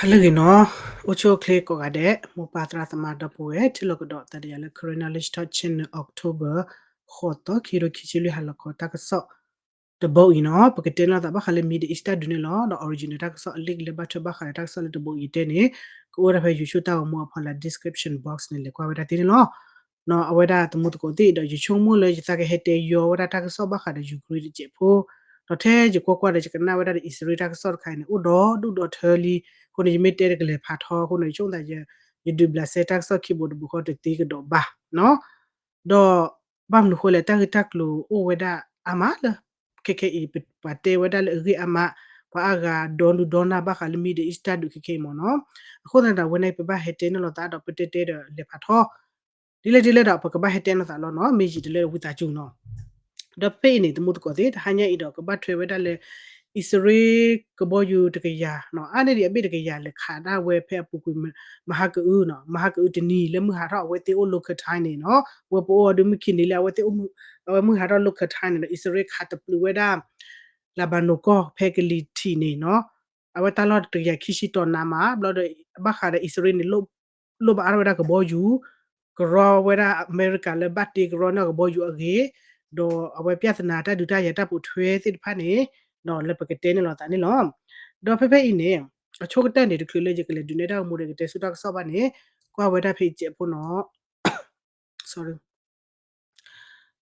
ဟါလၢအဂ့ၤနီၤ, အိၣ်ဆူၣ်အိၣ်ချ့ကိးဂၤဒဲး, မိၢ်ပၢ်သရၣ်သမါဒီပုၢ်ဝဲၢ် ထံၣ်လိာ်ကဒီးသးဒီးယၤလၢ Karen Knowledge Talk Channel October ဃိးသီ ခံကထိခံဆံလွံၢ် ဟါလီၤခီတၢ်ကစီၣ်တဘီအံၤနီၤ, ပကတဲန့ၢ်လိာ်သးဘၣ်ဃးလၢ Middle East တၢ်ဒုးန့ၣ်လီၤ. ဒီး original တၢ်ကစီၣ်အလံာ်ကလၢဘၣ်ထွဲဘၣ်ဃးဒီးတၢ်ကစီၣ်လၢတဘီအံၤတဲန့ၣ် ကအိၣ်ဒၣ်ဖဲ YouTube တၢ်ဂီၤမူအဖီလာ် description box န့ၣ် လဲၤကွၢ်ဝဲဒၣ်သ့န့ၣ်လီၤ. အဝဲဒၣ်သမူသကိးသ့ၣ်ဒီး ယဆိကမိၣ်လၢယသးကဟဲတဲယီၤဝဲဒၣ်တၢ်ကစီၣ်ဘၣ်ဃးဒီး Ukraine တစဲးဖိ, ဒီးထဲယကွၢ်ကွၢ်ဒီးယကနၣ်ဝဲဒၣ်ဒီး အံၣ်စရ့လးတၢ်ကစီၣ်တခါအံၤန့ၣ် အိၣ်ဒီဒူၣ်ဒီထၢလံ, အဃိန့ၣ် ယမ့ၢ်တဲတကလဲၤဖးထီအဃိန့ၣ် ယဆိကမိၣ်သး ယဒုးဘျးစဲတၢ်ကစီၣ်ခံဘိတဘိဃီတသ့ကဒီးဘၣ်နီၤ. ဒီးဘၣ်မနုၤဃိလဲၣ် တၢ်ဂ့ၢ်တၢ်ကျိၤအိၣ်ဝဲဒၣ်အါမးလၢ ခဲခဲအံၤ ပှၤတဲဝဲဒၣ်လၢအဂ့ၢ်အါမး, ပှၤအါဂၤဒီလူဒီနၢ်ဘၣ်ဃးလၢ Middle East တၢ်ဒုးခဲခဲအံၤမ့ၢ်နီၤ. အဃိသတးဒီး အဝဲန့ၣ် ပဘၣ်ဟဲတဲန့ၢ်လိာ်သးဒီး ပတဲတဲဒီးလဲၤဖးထီ ဒ်လဲၣ်ဒ်လဲၣ်ဒီး ပကဘၣ်ဟဲတဲန့ၢ်လိာ်သးလီၤနီၤ, မ့ၢ်ယံာ်တလၢဝံသးစူၤနီၤ. ဒီးဖဲအံၤန့ၣ် သမူသကိးသ့ၣ် တဟါညါအံၤဒီး ကဘၣ်ထွဲဝဲဒၣ်လၢ အံၣ်စရ့လးကဘီယူၤတကယၤနီၤ, အါန့ၢ်ဒံးအဘ့ၣ်တကယၤလဲၤခးဒၣ်ဝဲဖဲအပူၤကွံာ် မဟါကအုနီၤ, မဟါကအုတနံၤလၢမုၢ်ဟးထီၣ်အဝဲသ့ၣ်အိၣ် local time န့ၣ်နီၤ, ဝဲပအိၣ်အီၤဒုးမုၢ်ခံနံၤလၢအဝဲသ့ၣ်အိၣ်မုၢ်, အဝဲမုၢ်ဟးထီၣ် local time န့ၣ်ဒီး အံၣ်စရ့လးခးတပျုာ်ဝဲဒၣ် လၤဘၤနိၣ်ကီၢ်ဖဲကလံၤထံးန့ၣ်နီၤ, အဝဲတၢ်လီၢ်တကယၤခံဆံတီၤနးမး ဘျီဒီး ဘၣ်ဃးဒီးအံၣ်စရ့လးန့ၣ် လိၣ်ဘၣ်အါထီၣ်ဝဲဒၣ်ကဘီယူၤ ကရီဝဲဒၣ်အမဲရကၤလၢဘၣ်တ့ကရီန့ၢ်ကဘီယူၤအဂ့ၢ်, ဒီးအဝဲ ပြဿနာ တၢ်ဒုးတၢ်ယၤတၢ်ပိာ်ထွဲသ့ၣ်တဖၣ်န့ၣ် ဒီးလၢပကတဲန့ၢ်လိာ်သးန့ၣ်လီၤ. ဒီးဖဲဖဲအံၤန့ၣ် အဆိကတၢၢ်န့ၣ် တချုးလၢယကလဲၤဒုးနဲၣ်တၢ်ဂီၤမူဒီး ကတဲဆူတၢ်ကစီၣ်ဘၣ်န့ၣ် ကွၢ်ဝဲဒၣ်ဖဲအံၤစဲးဖိနီၤ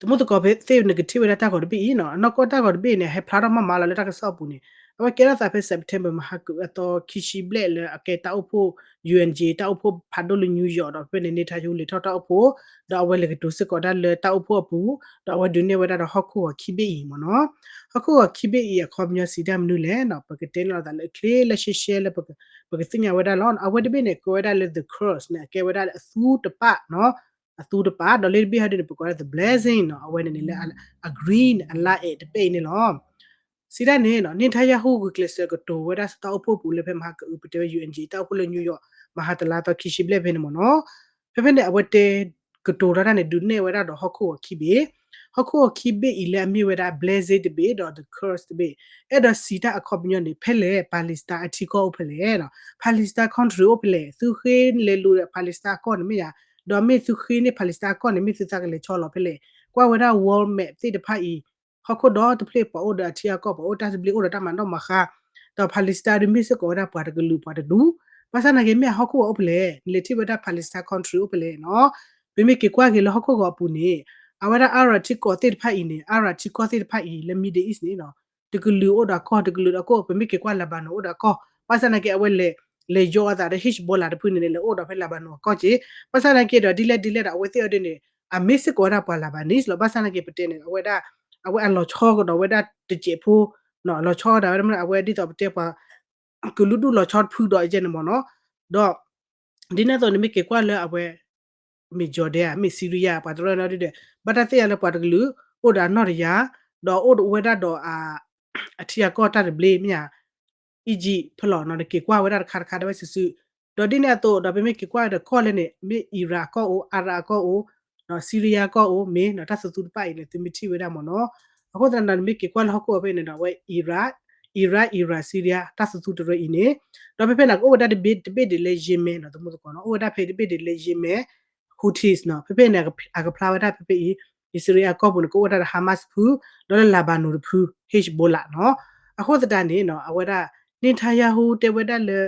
သမူသကိးသ့ၣ် နကထံၣ်ဝဲဒၣ်တၢ်ဂီၤတဘ့ၣ်အံၤနီၤ, အနီၢ်ကီၢ်တၢ်ဂီၤတဘ့ၣ်န့ၣ် ဟဲဖျါထီၣ်မးမးလီၤလၢတၢ်ကစီၣ်အပူၤန့ၣ်, အဝဲကဲထီၣ်သးဖဲ September မဟါကအုအသီခံဆံဘျဲၣ်လၢအကဲတၢ်အိၣ်ဖှိၣ် ယူအ့ၣ်အၣ် တၢ်အိၣ်ဖှိၣ်ဖးဒိၣ်လၢ New York ဒီးဖဲန့ၣ် Netanyahu လဲၤထီၣ်တၢ်အိၣ်ဖှိၣ်, ဒီးအဝဲလဲၤကတိၤစ့ၢ်ကီးဒၣ်လၢတၢ်အိၣ်ဖှိၣ်အပူၤ, ဒီးအဝဲဒုးနဲၣ်ဝဲဒၣ်ဒီးဟီၣ်ခိၣ်ဂီၤခံဘ့ၣ်အံၤမ့ၢ်နီၤ, ဟီၣ်ခိၣ်ဂီၤခံဘ့ၣ်အံၤအခီပညီစံးတၢ်မနုၤလဲၣ်နီၤ, ပကတဲန့ၢ်လိာ်သးလၢအချ့လၢရှဲရှဲလၢ ပကသ့ၣ်ညါဝဲဒၣ်လီၤ. အဝဲတဘ့ၣ်န့ၣ် ကိးဝဲဒၣ်လၢ the curse န့ၣ် အကဲဝဲဒၣ်လၢအသူတပၣ်နီၤ, အသူတပၣ်, ဒီးလၢတဘ့ၣ်ဟီဒ်န့ၣ် ပကိးဝဲဒၣ် the blessing နီၤ, အဝဲန့ၣ်န့ၣ်လၢအ green အလါအဲးတပဲၣ်အံၤန့ၣ်လီၤ. စံးတၢ်န့ၣ်နီၤ, Netanyahu ဂုာ်ကျဲးစၢးကတိၤဝဲဒၣ်တၢ်အိၣ်ဖှိၣ်ပူၤလၢဖဲမဟါကအု ပတဲဝဲ ယူအ့ၣ်အၣ် တၢ်အိၣ်ဖှိၣ်လၢ New York မဟါတလါသီခံဆံဘျဲၣ်ဖဲန့ၣ်မ့ၢ်နီၤ, ဖဲဖဲန့ၣ် အဝဲတဲ ကတိၤထီၣ်တၢ်န့ၣ် ဒုးနဲၣ်ဝဲဒၣ်ဒီးဟီၣ်ခိၣ်ဂီၤခံဘ့ၣ်, ဟီၣ်ခိၣ်ဂီၤခံဘ့ၣ်အံၤလၢအမ့ၢ်ဝဲဒၣ် blessing တဘ့ၣ် ဒီး the curse တဘ့ၣ်, အဲၣ်ဒိးစံးတၢ်အခီပညီန့ၣ် ဖဲလဲၣ် Palestine အထံကီၢ်အိၣ်ဖဲလဲၣ်, Palestine country အိၣ်ဖဲလဲၣ်, သုဃ့လဲၤလူၤ Palestine အကီၢ်န့ၣ်မ့ၢ်ယၤ, ဒီးမ့ၢ်သုဃ့န့ၢ် Palestine အကီၢ်န့ၣ် မ့ၢ်သုသးကလဲၤဆီလီၤဖဲလဲၣ်, ကွၢ်ဝဲဒၣ် world map သ့ၣ်တဖၣ်အံၤ, ဟီၣ်ခိၣ်ဒီတဖျၢၣ် ပှၤအိၣ်ဒီးအထံအကီၢ် ပှၤအိၣ်တၢ်သဘျ့ အိၣ်ဒီးတၢ်မၤနီၣ်မၤဃါ, ဒီး Palestine ဒုးမ့ၢ်စ့ၢ်ကီးဝဲဒၣ်ပှၤတကလုာ်ပှၤတဒူၣ်, ဘၣ်ဆၣ်သနာ်က့ မ့ၢ်အဟီၣ်ခိၣ်ဂီၤအိၣ်ဖဲလဲၣ်, နလဲၤထံၣ်ဝဲဒၣ် Palestine country အိၣ်ဖဲလဲၣ်နီၤ, ပမ့ၢ်က့ၤကွၢ်က့ၤလၢဟီၣ်ခိၣ်ဂီၤအပူၤန့ၣ်, အဝဲဒၣ် Arab ထံကီၢ်သ့ၣ်တဖၣ်အံၤန့ၣ်, Arab ထံကီၢ်သ့ၣ်တဖၣ်အံၤ လၢ Middle East န့ၣ်နီၤ, တကလုာ်အိၣ်ဒီးကီၢ် တကလုာ်ဒီးကီၢ်, ပမ့ၢ်က့ၤကွၢ် Lebanon အိၣ်ဒီးကီၢ်, ဘၣ်ဆၣ်သနာ်က့ အဝဲလဲၤ, လဲၤယီၤအသးဒီး Hezbollah တဖုန့ၣ်န့ၣ် လဲၤအိၣ်ဒီးဖဲ Lebanon အကီၢ်က့, ဘၣ်ဆၣ်သနာ်က့ဒီး ဒ်လဲၣ်ဒ်လဲၣ်ဒီး အဝဲသ့ၣ်အီၤဒ်န့ၣ် အမ့ၢ်စ့ၢ်ကီးဝဲဒၣ်ပှၤ Lebanese လီၤ, ဘၣ်ဆၣ်သနာ်က့ ပတဲန့ၣ် အဝဲဒၣ်, အဝဲအလီၤဆီကဒီးဝဲဒၣ်တစဲးဖိ, လီၤဆီကဒီးဝဲဒၣ် အဝဲဒ်သိးပတဲပှၤ ကလုာ်ဒူၣ်လီၤဆီတဖုဒီးအယဲၢ်န့ၣ်မ့ၢ်နီၤ, ဒီး ဒ်န့ၣ်အသိးန့ၣ် မ့ၢ်က့ၤကွၢ်လၢအဝဲ မ့ၢ် Jordan ဧါ, မ့ၢ် Syria ပှၤတရၢန့ၣ်ဒ်ဒီး ဘၣ်တၢ်သ့ၣ်ညါလၢပှၤတကလုာ် အိၣ်ဒီးအနီၢ်တယၢ်, ဒီးအိၣ်ဝဲဒၣ်ဒီး အထံအကီၢ်တၢ်သဘျ့ မ့ၢ်ဧါ, Egypt ဖဲလီၤနီၤ, နက့ၤကွၢ်ဝဲဒၣ်တခါတခါဒၣ်ဝဲစုာ်စုာ်, ဒီးဒ်န့ၣ်အသိး ဒီးပမ့ၢ်က့ၤကွၢ်ဒီးကီၢ်လဲၣ်န့ၣ် မ့ၢ် Iraq အကီၢ်အိၣ်, Arab အကီၢ်အိၣ်, Syria အကီၢ်အိၣ် မ့ၢ်နီၤ, တၢ်သူသူတပၣ်အံၤန့ၣ် သုမ့ၢ်ထံၣ်ဝဲဒၣ်မ့ၢ်နီၤ, အဃိသတးဒီး နမ့ၢ်က့ၤကွၢ်လၢဟီၣ်ခိၣ်အဖဲန့ၣ်ဒီး အဝဲ Iraq, Iraq, Iraq, Syria တၢ်သူသူတရၢအံၤန့ၣ်, ဒီးဖဲဖဲန့ၣ် ကအိၣ်ဝဲဒၣ်တဘ့ၣ်တဘ့ၣ်ဒ်လၢ Yemen နီၤ, သမူသကိးနီၤ, အိၣ်ဝဲဒၣ်ဖဲတဘ့ၣ်ဒ်လၢ Yemen, Houthis နီၤ, ဖဲဖဲန့ၣ် အကဖျါဝဲဒၣ်ဖဲဖဲအံၤ, အံၣ်စရ့လးအကီၢ်ပူၤန့ၣ် ကအိၣ်ဝဲဒၣ်ဒီး Hamas တဖု, ဒီးလၢ Lebanon တဖု, Hezbollah နီၤ, အဃိသတးန့ၣ်နီၤ အဝဲဒၣ် Netanyahu တဲဝဲဒၣ်လၢ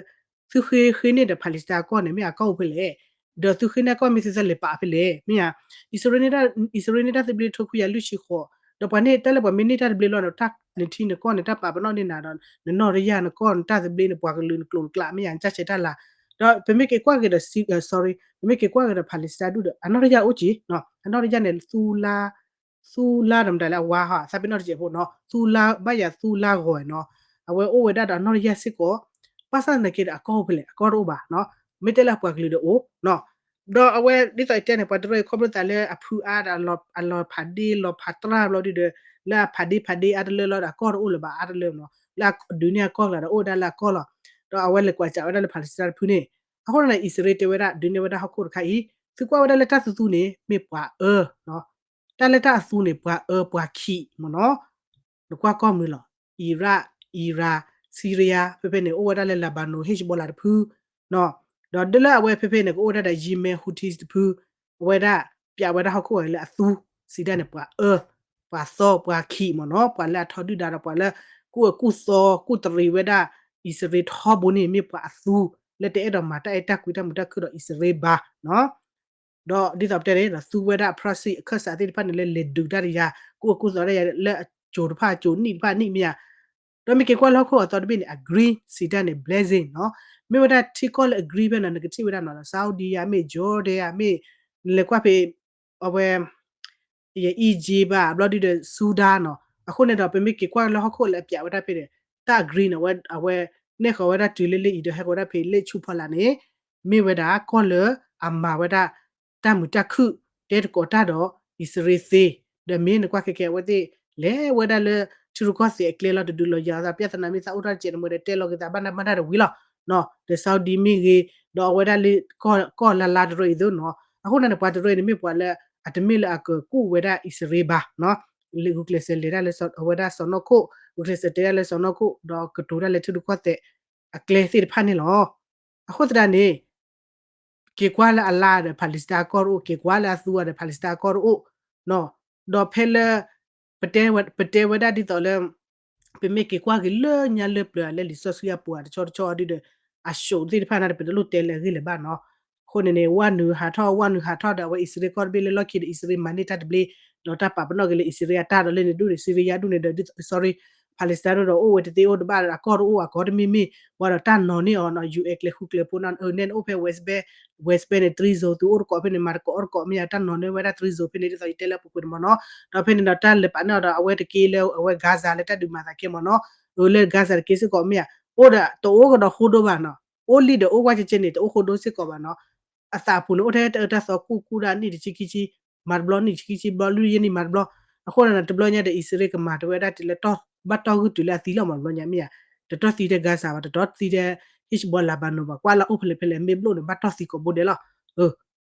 သုဃ့ဃ့န့ၢ်ဒီး Palestine အကီၢ်န့ၣ် မ့ၢ်အကီၢ်အိၣ်ဖဲလဲၣ်, ဒီးသုဃ့န့ၢ်အကီၢ်မ့ၢ်သုသးလဲၤပာ်ဖဲလဲၣ်, မ့ၢ်ဧါ, အံၣ်စရ့လးန့ၣ်တၢ်သဘျ့ထိခွံကယၤလွံၢ်ဆံဃိး, ဒီးပှၤန့ၣ်တၢ်လၢပှၤမ့ၢ်န့ၢ်တၢ်သဘျ့လီၤန့ၣ် နထံနကီၢ်န့ၣ် တၢ်ပာ်ပနီၣ်န့ၢ်နၤဒီး နနီၢ်တယၢ်နကီၢ်နတၢ်သဘျ့နပှၤကလုာ်နကျိာ်နကျး မ့ၢ်ဧါ နတၢ်ဆဲးတၢ်လၤ, ဒီးပမ့ၢ်က့ၤကွၢ်က့ၤဒီး sorry ပမ့ၢ်က့ၤကွၢ်က့ၤဒီး Palestine ဒူၣ်ဒီး အနီၢ်တယၢ်အိၣ်က့ၤ, အနီၢ်တယၢ်န့ၣ် သူလါ သူလါဒီးမတၤလၢအဝါဟီ သးပ့ၤနီၣ်တစဲးဖိနီၤ, သူလါဘၣ်ယၤသူလါဂီၤနီၤ, အဝဲအိၣ်ဝဲဒၣ်ဒီးအနီၢ်တယၢ်စ့ၢ်ကီး, ဘၣ်ဆၣ်သနာ်က့ဒီးအကီၢ်အိၣ်ဖဲလဲၣ်, အကီၢ်တအိၣ်ဘၣ်နီၤ, မ့ၢ်တဲလၢအပှၤကလုာ်ဒီးအိၣ်နီၤ, ဒီးအဝဲဒ်သိးအတဲန့ၣ် ပှၤတရၢအံၤခီဖျိသးလၢအဖုအါဒီးအလီၤဖးဒ့လီၤဖးတြၢ်ဘျီဒုဒီး လၢအဖးဒ့ဖးဒ့အါတလၢလီၤဒီးအကီၢ်တအိၣ်လၢၤဘၣ်အါတလၢနီၤ, လၢအဒုးန့ၢ်အကီၢ်ကျါဒီးအိၣ်ဝဲဒၣ်လၢအကီၢ်လီၤ, ဒီးအဝဲလဲၤကွၢ်စးဝဲဒၣ်လၢ Palestine တဖုန့ၣ်, အဃိန့ၣ် အံၣ်စရ့လးတဲဝဲဒၣ် ဒုးနဲၣ်ဝဲဒၣ်ဟီၣ်ခိၣ်တခါအံၤ, သုကွၢ်ဝဲဒၣ်လၢတၢ်သူသူန့ၣ် မ့ၢ်ပှၤအၢ တၢ်လၢတၢ်အသူန့ၣ် ပှၤအၢပှၤခံးမ့ၢ်နီၤ, နကွၢ်ကီၢ်မုၢ်လီၤ, Iraq, Iran, Syria ဖဲဖဲန့ၣ် အိၣ်ဝဲဒၣ်လၢ Lebanon Hezbollah တဖု ဒီးဒ်လၢအဝဲဖဲဖဲန့ၣ် ကအိၣ်ဝဲဒၣ်ဒီး Yemen Houthis တဖု အဝဲဒၣ် ပျးဝဲဒၣ်ဟီၣ်ခိၣ်အလၢအသူ စံးတၢ်န့ၣ် ပှၤအၢ ပှၤသီ ပှၤခံးမ့ၢ်နီၤ ပှၤလၢအထီဒုၣ်ဒါဒီးပှၤလၢ ကူၣ်အၢကူၣ်သီ ကူၣ်တရံးဝဲဒၣ် အံၣ်စရ့လးထီဘိန့ၣ် မ့ၢ်ပှၤအသူ လၢတအဲၣ်ဒိးမၤတၢ်အဲၣ်တၢ်ကွံတၢ်မုာ်တၢ်ခုၣ်ဒီးအံၣ်စရ့လးဘၣ်နီၤ ဒီးဒ်သိးပတဲန့ၣ်ဒီး သူဝဲဒၣ် proxy အခၢၣ်စးသ့ၣ်တဖၣ်န့ၣ်လၢလဲၤဒုးတၢ်တယၤ ကူၣ်အၢကူၣ်သီတၢ်ယၤလၢအကိၤတဖၣ်အကိၤနံၣ်တဖၣ်နံၣ်မ့ၢ်ဧါ ဒီးမ့ၢ်က့ၤကွၢ်လၢဟီၣ်ခိၣ်အသီတဘ့ၣ်န့ၣ် အ green စံးတၢ်န့ၣ် blessing နီၤ မ့ၢ်ဝဲဒၣ်ထံကီၢ်လၢအ green ဖဲနီၤ နကထံၣ်ဝဲဒၣ်နီၤ Saudi ယၤမ့ၢ် Jordan ယၤမ့ၢ် နလဲၤကွၢ်ဖဲ အဝဲ ယ Egypt ဘၣ် ဘျီဒုဒီး Sudan နီၤ အဃိန့ၣ်ဒီး ပမ့ၢ်က့ၤကွၢ်လၢဟီၣ်ခိၣ်လၢအပျးဝဲဒၣ်ဖဲန့ၣ် တၢ်အ green နီၤ အဝဲ အဝဲ နဲၣ်ဃီၤဝဲဒၣ်တုၤလၢလၢအံၤဒီးဟဲဃီၤဝဲဒၣ်ဖဲလၢဆူဖီလာ်န့ၣ် မ့ၢ်ဝဲဒၣ်ကီၢ်လၢအမၤဝဲဒၣ် တၢ်မုာ်တၢ်ခုၣ် တဲသကိးတၢ်ဒီး အံၣ်စရ့လးသ့ ဒီးမ့ၢ်နကွၢ်ခဲကဲအဝဲသ့ၣ် လဲၤဝဲဒၣ်လၢ ထံရူၢ်ကီၢ်သဲးအကျဲလီၤ တဒုးလီၤယၤသး ပြဿနာမ့ၢ်သးအိၣ်တၢ်တစဲးတမှဲဒီး တဲလီၤက့ၤသးဘၣ်နၢ်ဘၣ်နၢ်တဝံၤလီၤ ဒီး Saudi မ့ၢ်ဂ့ၤ ဒီးအဝဲဒၣ်လၢ ကီၢ်လၢ်လၢ်တရၢအံၤသိနီၤ အဃိန့ၣ်န့ၣ် ပှၤတရၢအံၤန့ၣ်မ့ၢ်ပှၤလၢ အတမ့ၢ်လၢအကကူၣ်ဝဲဒၣ်အံၣ်စရ့လးဘၣ်နီၤ လၢဂုာ်ကျဲးစၢးလဲၤတၢ်လၢအဝဲဒၣ်စီၢ်နီၤခိၣ် ဂုာ်ကျဲးစၢးတဲတၢ်လၢစီၢ်နီၤခိၣ် ဒီးကတိၤတၢ်လၢထံရူၢ်ကီၢ်သဲး အကျဲသ့ၣ်တဖၣ်န့ၣ်လီၤ အဃိသတးန့ၣ် က့ၤကွၢ်လၢအလါဒီး Palestine အကီၢ်တအိၣ် က့ၤကွၢ်လၢအသူဒီး Palestine အကီၢ်တအိၣ် ဒီးဖဲလၢ ပတဲဝဲဒၣ်ဒ်သိးလၢ ပမ့ၢ်က့ၤကွၢ်က့ၤလၢညါလၢပျၢၤလၢလံာ်စီဆှံအပူၤ တဆီတဆီဒုဒီး အ show သ့ၣ်တဖၣ်န့ၣ်ဒီး ပတလိၣ်တဲလၢအဂ့ၢ်လၢၤဘၣ်နီၤ အဃိန့ၣ်န့ၣ် ဝဲနုာ်ဟးထီၣ် ဝဲနုာ်ဟးထီၣ်ဒီး အဝဲအံၣ်စရ့လးကီၢ်တဘ့ၣ်လၢလီၢ်ခံဒီး အံၣ်စရ့လးမၤန့ၢ်တၢ်တဘျ့ ဒီးတၢ်ပာ်ပနီၣ်က့ၤလၢအံၣ်စရ့လးအတၢ်ဒီးလၢန့ၣ်ဒူၣ်န့ၣ် Syria ဒူၣ်န့ၣ်ဒီး sorry Palestine ဒီးအိၣ်ဝဲတသ့အိၣ်တဘၣ်ဒီး အကီၢ်တအိၣ်အကီၢ်တမ့ၢ်မ့ၢ် ဝဲဒီးတၢ်နီၤန့ၢ်အီၤနီၤ ယူၢ်အဲၣ်ကျဲဃုကျဲဖိနီၤ အၢ နဲၣ်နအိၣ်ဖဲ West Bank West Bank န့ၣ် three zone သုအိၣ်တကိးဖဲန့ၣ် မၤတကိးအီၣ်တကိးမ့ၢ်ဧါ တၢ်နီၤန့ၢ်ဝဲဒၣ် three zone ဖဲန့ၣ် ဒ်သိးယတဲလၢအပူၤကွံာ်န့ၣ်မ့ၢ်နီၤ ဒီးဖဲန့ၣ်ဒီးတၢ်လဲၤပာ်န့ၢ်အီၤဒီး အဝဲတက့လၢအဝဲ Gaza လၢတၢ်ဒုးမၤသးကဲမ့ၢ်နီၤ အၢ လၢ Gaza တက့စ့ၢ်ကီးမ့ၢ်ဧါ အိၣ်ဒီးတအိၣ်ကဒီးဃိဒိဘၣ်နီၤ အိၣ်လံဒီးအိၣ်ကွၢ်ကဲကဲန့ၣ် တအိၣ်ဃိဒိစ့ၢ်ကီးဘၣ်နီၤ အသးအပူၤန့ၣ် အိၣ်ထဲတၢ်အၢတၢ်သီကူၣ်ကူၣ်ဒၣ်နံၣ်တဆံခံဆံ မၤတဘျီ နံၣ်တဆံခံဆံဘျီ လွံၢ်ယဲၢ်နံၣ်မၤတဘျီ အဃိန့ၣ် တဘျီညါဒီး အံၣ်စရ့လးကမၤတဝဲဒၣ်တုၤလၢ ဘၣ်တီၢ်ဂုၢ်တုၤလၢအသံလီၤမး တဘျီညါမ့ၢ်ဧါ တတီၢ်သံထဲ Gaza ဘၣ် တတီၢ်သံထဲ Hezbollah Lebanon ဘၣ် ကွၢ်လၢအိၣ်ဖဲလဲၣ်ဖဲလဲၣ် မ့ၢ်ဘျိၣ်န့ၣ်ဘၣ်တီၢ်သံကိးဘိဒဲးလီၤ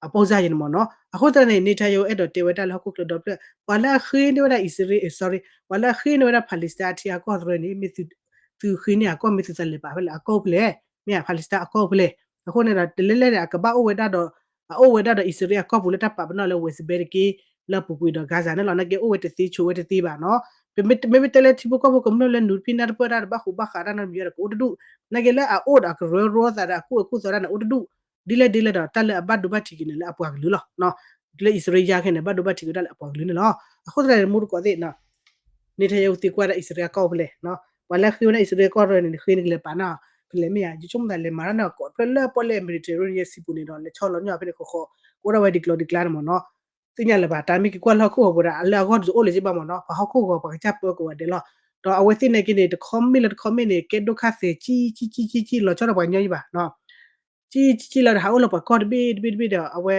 အပိၢ်စၢ်ယဲန့ၣ်မ့ၢ်နီၤ အဃိသတးန့ၣ် Netanyahu အဲၣ်ဒိးတဲဝဲဒၣ်လၢဟီၣ်ခိၣ်ချၢဒီဖျၢၣ် ပှၤလၢအဃ့န့ၢ်ဝဲဒၣ်အံၣ်စရ့လး sorry ပှၤလၢအဃ့န့ၢ်ဝဲဒၣ် Palestine အထံအကီၢ်တရၢန့ၣ် မ့ၢ် သုဃ့န့ၢ်အကီၢ် မ့ၢ်သုသးလဲၤပာ်ဖဲလဲၣ် အကီၢ်အိၣ်ဖဲလဲၣ် မ့ၢ်ဧါ Palestine အကီၢ်အိၣ်ဖဲလဲၣ် အဃိန့ၣ်ဒီး တလဲၤလဲၣ်န့ၣ် အကဘၣ်အိၣ်ဝဲဒၣ်ဒီး အအိၣ်ဝဲဒၣ်ဒီးအံၣ်စရ့လးအကီၢ်ပူၤလၢတၢ်ပာ်ပနီၣ်လၢ West Bank တက့ လၢအပူၤကွံာ်ဒီး Gaza န့ၣ်လီၤ နာ်က့အိၣ်ဝဲတသ့ဆိးဝဲတသ့ဘၣ်နီၤ မ့မ့ၢ်တဲလၢထံဖိကီၢ်ဖိကမျၢၢ်လၢနုာ်တဖံးနၢ်တပၢၢ်တၢ်တဘၣ်ဃိးဘၣ်ဃးတၢ်နီတမံၤဒီးကအိၣ်တဒူၣ် နာ်က့လၢအအိၣ်ဒီးအကရၢကရိသးဒီးအကူၣ်အၢကူၣ်သီတၢ်န့ၣ်အိၣ်တဒူၣ် ဒ်လဲၣ်ဒ်လဲၣ်ဒီး တၢ်လၢအဘၣ်ဒိဘၣ်ထံးက့ၤန့ၣ်လၢအပှၤကလုာ်လီၤ လၢအံၣ်စရ့လးယါခဲန့ၣ် ဘၣ်ဒိဘၣ်ထံးက့ၤဒၣ်လၢအပှၤကလုာ်န့ၣ်လီၤ အဃိသတးန့ၣ် မူတကိးသ့ၣ် Netanyahu သံကွၢ်ဒၣ်အံၣ်စရ့လးအကီၢ်အိၣ်ဖဲလဲၣ် ပှၤလၢအဃ့ဝဲဒၣ်အံၣ်စရ့လးကီၢ်တရၢန့ၣ် ဃ့န့ၣ်ကလဲၤပာ်န့ၢ် ဖဲလဲၣ်မ့ၢ်ဧါ ယဆိကမိၣ်သးလဲၤမၤတၢ်န့ၣ်အကိးဖျၢၣ်လၢပီၣ်လဲၣ် Mediterranean စံပူၤန့ၣ်ဒီး လဲၤဆီလီၤညီဖဲန့ၣ်ဃီဃီ ကအိၣ်ဒၣ်ဝဲဒ်ကျိၤဒ်ကျါန့ၣ်မ့ၢ်နီၤ သ့ၣ်ညါလၢၤဘၣ် တၢ်မ့ၢ်က့ၤကွၢ်လၢဟီၣ်ခိၣ်ဟီၣ်ပူၤဒီး အလၢအဂီၢ်တအိၣ်လၢၤဘၣ်မ့ၢ်နီၤ ပှၤဟီၣ်ခိၣ်ဂီၤပှၤကစၢ်ပၢကဝဲၤဒဲးလီၤ ဒီးအဝဲသ့ၣ်နာ်က့န့ၣ် တခီမ့ၢ်လၢတခီမ့ၢ်န့ၣ် ကဲဒိၣ်ခါသဲး ကံကံကံကံကံ လီၤဆီဒီးပှၤကညီယံဘၣ် ကံကံကံလီၤဒီးဟးအိၣ်လၢပှၤကီၢ်တဘ့ၣ်တဘ့ၣ်တဘ့ၣ်ဒီး အဝဲ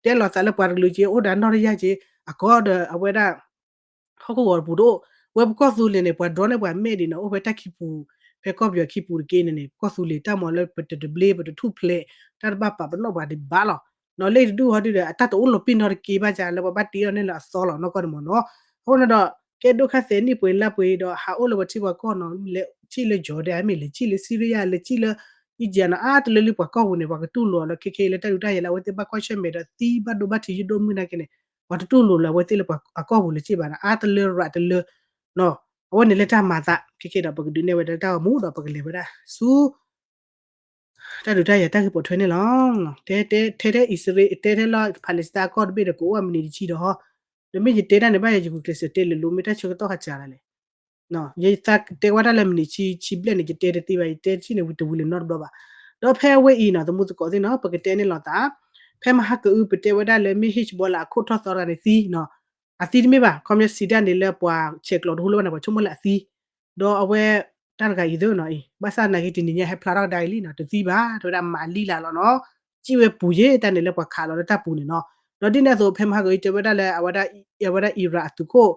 တဲလီၤသးလၢပှၤတကလုာ်က့ အိၣ်ဒီးနီၣ်တယၢ်က့ အကီၢ်ဒီးအဝဲဒၣ် ဟီၣ်ခိၣ်ဂီၤပူၤတအိၣ် ဝဲပကီၢ်သူလ့ၤန့ၣ် ပှၤဒြီန့ၢ်ပှၤမဲာ်ဒံးနီၤ အိၣ်ဖဲတၢ်ခံပူၤ ဖဲကီၢ်ပယီၤခံပူၤတက့န့ၣ်န့ၣ် ပကီၢ်သူလ့ၤတၢ်မၤလၢပတတဘျ့ ပတထူၣ်ဖျဲး တၢ်တဘၣ်ပာ်ပနီၣ်ပှၤဒံးဘၣ်လီၤ နီၤလၢတဒူၣ်ဟီဒုဒီး အတၢ်တအိၣ်လီၤပံာ်နီတက့ဘၣ်ကလၢပှၤဘၣ်တ့အီၤန့ၣ်လၢအသီလီၤ နီၢ်ကီၢ်န့ၣ်မ့ၢ်နီၤ အဃိန့ၣ်ဒီး ကဲဒိၣ်ခါသဲးနံၣ်ပှဲၤလါပှဲၤဒီး ဟးအိၣ်လၢပှၤထံပှၤကီၢ်နီၤ လဲၤထံၣ်လၢ Jordan မ့ၢ်လဲၤထံၣ်လၢ Syria လဲၤထံၣ်လၢ Egypt နီၤ အါတလၢလၢပှၤကီၢ်ပူၤန့ၣ် ပှၤကတူၢ်လိာ်အီၤလၢခဲခဲအံၤလၢ တၢ်ဒုးတၢ်ယၤလၢအဝဲသ့ၣ်ဘၣ်ကွၢ်ဆၢၣ်မဲာ်ဒီးသံဘၣ်ဒိဘၣ်ထံးယိၣ်ဒိၣ်မုၢ်နာ်က့န့ၣ် ပှၤတတူၢ်လိာ်လၢအဝဲသ့ၣ်လၢပှၤအကီၢ်ပူၤလၢၤစ့ၢ်ဘၣ်နီၤ အါတလၢရးတလၢ အဝဲန့ၣ်လၢတၢ်မၤသး ခဲခဲဒီး ပကဒုးနဲၣ်ဝဲဒၣ်တၢ်ဂီၤမူဒီး ပကလဲၤဝဲဒၣ်ဆူ တၢ်ဒုးတၢ်ယၤတၢ်ဂ့ၢ်ပိာ်ထွဲန့ၣ်လီၤ. ထဲထဲအံၣ်စရ့လး တဲထဲလၢ Palestine အကီၢ်တဘ့ၣ်ဒီး ကအိၣ်အမံးနံးတဆံဒီး ဒီးမ့ၢ်ယတဲတၢ်န့ၣ် ဘၣ်ယၤယဂုာ်ကျဲးစၢးတဲလၢလိၤ မ့ၢ်တၢ်ဆၢကတီၢ်ခါစှၤဒၣ်လဲာ် ယသးတဲဝဲဒၣ်လၢမံးနံးဆံဆံဘျဲၣ်န့ၣ် ယတဲတသ့ဘၣ် ယတဲတဆံန့ၣ် ဝံၤတဝံၤလၢၤနီတဘျီဘၣ်. ဒီးဖဲအဝဲအံၤနီၤ သမူသကိးသ့ၣ်နီၤ ပကတဲန့ၣ်လီၤသး ဖဲမဟါကအု ပတဲဝဲဒၣ်လၢမ့ၢ် Hezbollah အခိၣ်ထီၣ်သီတဂၤန့ၣ်သံနီၤ အသံတမ့ၢ်ဘၣ် ခီပညီစံးတၢ်န့ၣ်လၢပှၤဆဲးကျိးတဟူလၢၤဘၣ်န့ၣ် ပှၤဆိကမိၣ်လၢအသံ ဒီးအဝဲ တၢ်တဂၤအံၤသ့နီၤအံၤ ဘၣ်ဆၣ်နာ်က့တနံၤညါဟဲဖျါထီၣ်ကဒါအံၤလံနီၤ တသံဘၣ် တဲဝဲဒၣ်မၤလံလၢ်လီၤနီၤ စံၣ်ဝဲပူၤယဲၢ်တၢ်န့ၣ်လၢပှၤခးလီၤလၢတၢ်ပူၤန့ၣ်နီၤ ဒီးဒ်န့ၣ်အသိး ဖဲမဟါကအုတဲဝဲဒၣ်လၢ အဝဲဒၣ် အဝဲဒၣ်အံရၣ်အသုးခိၣ်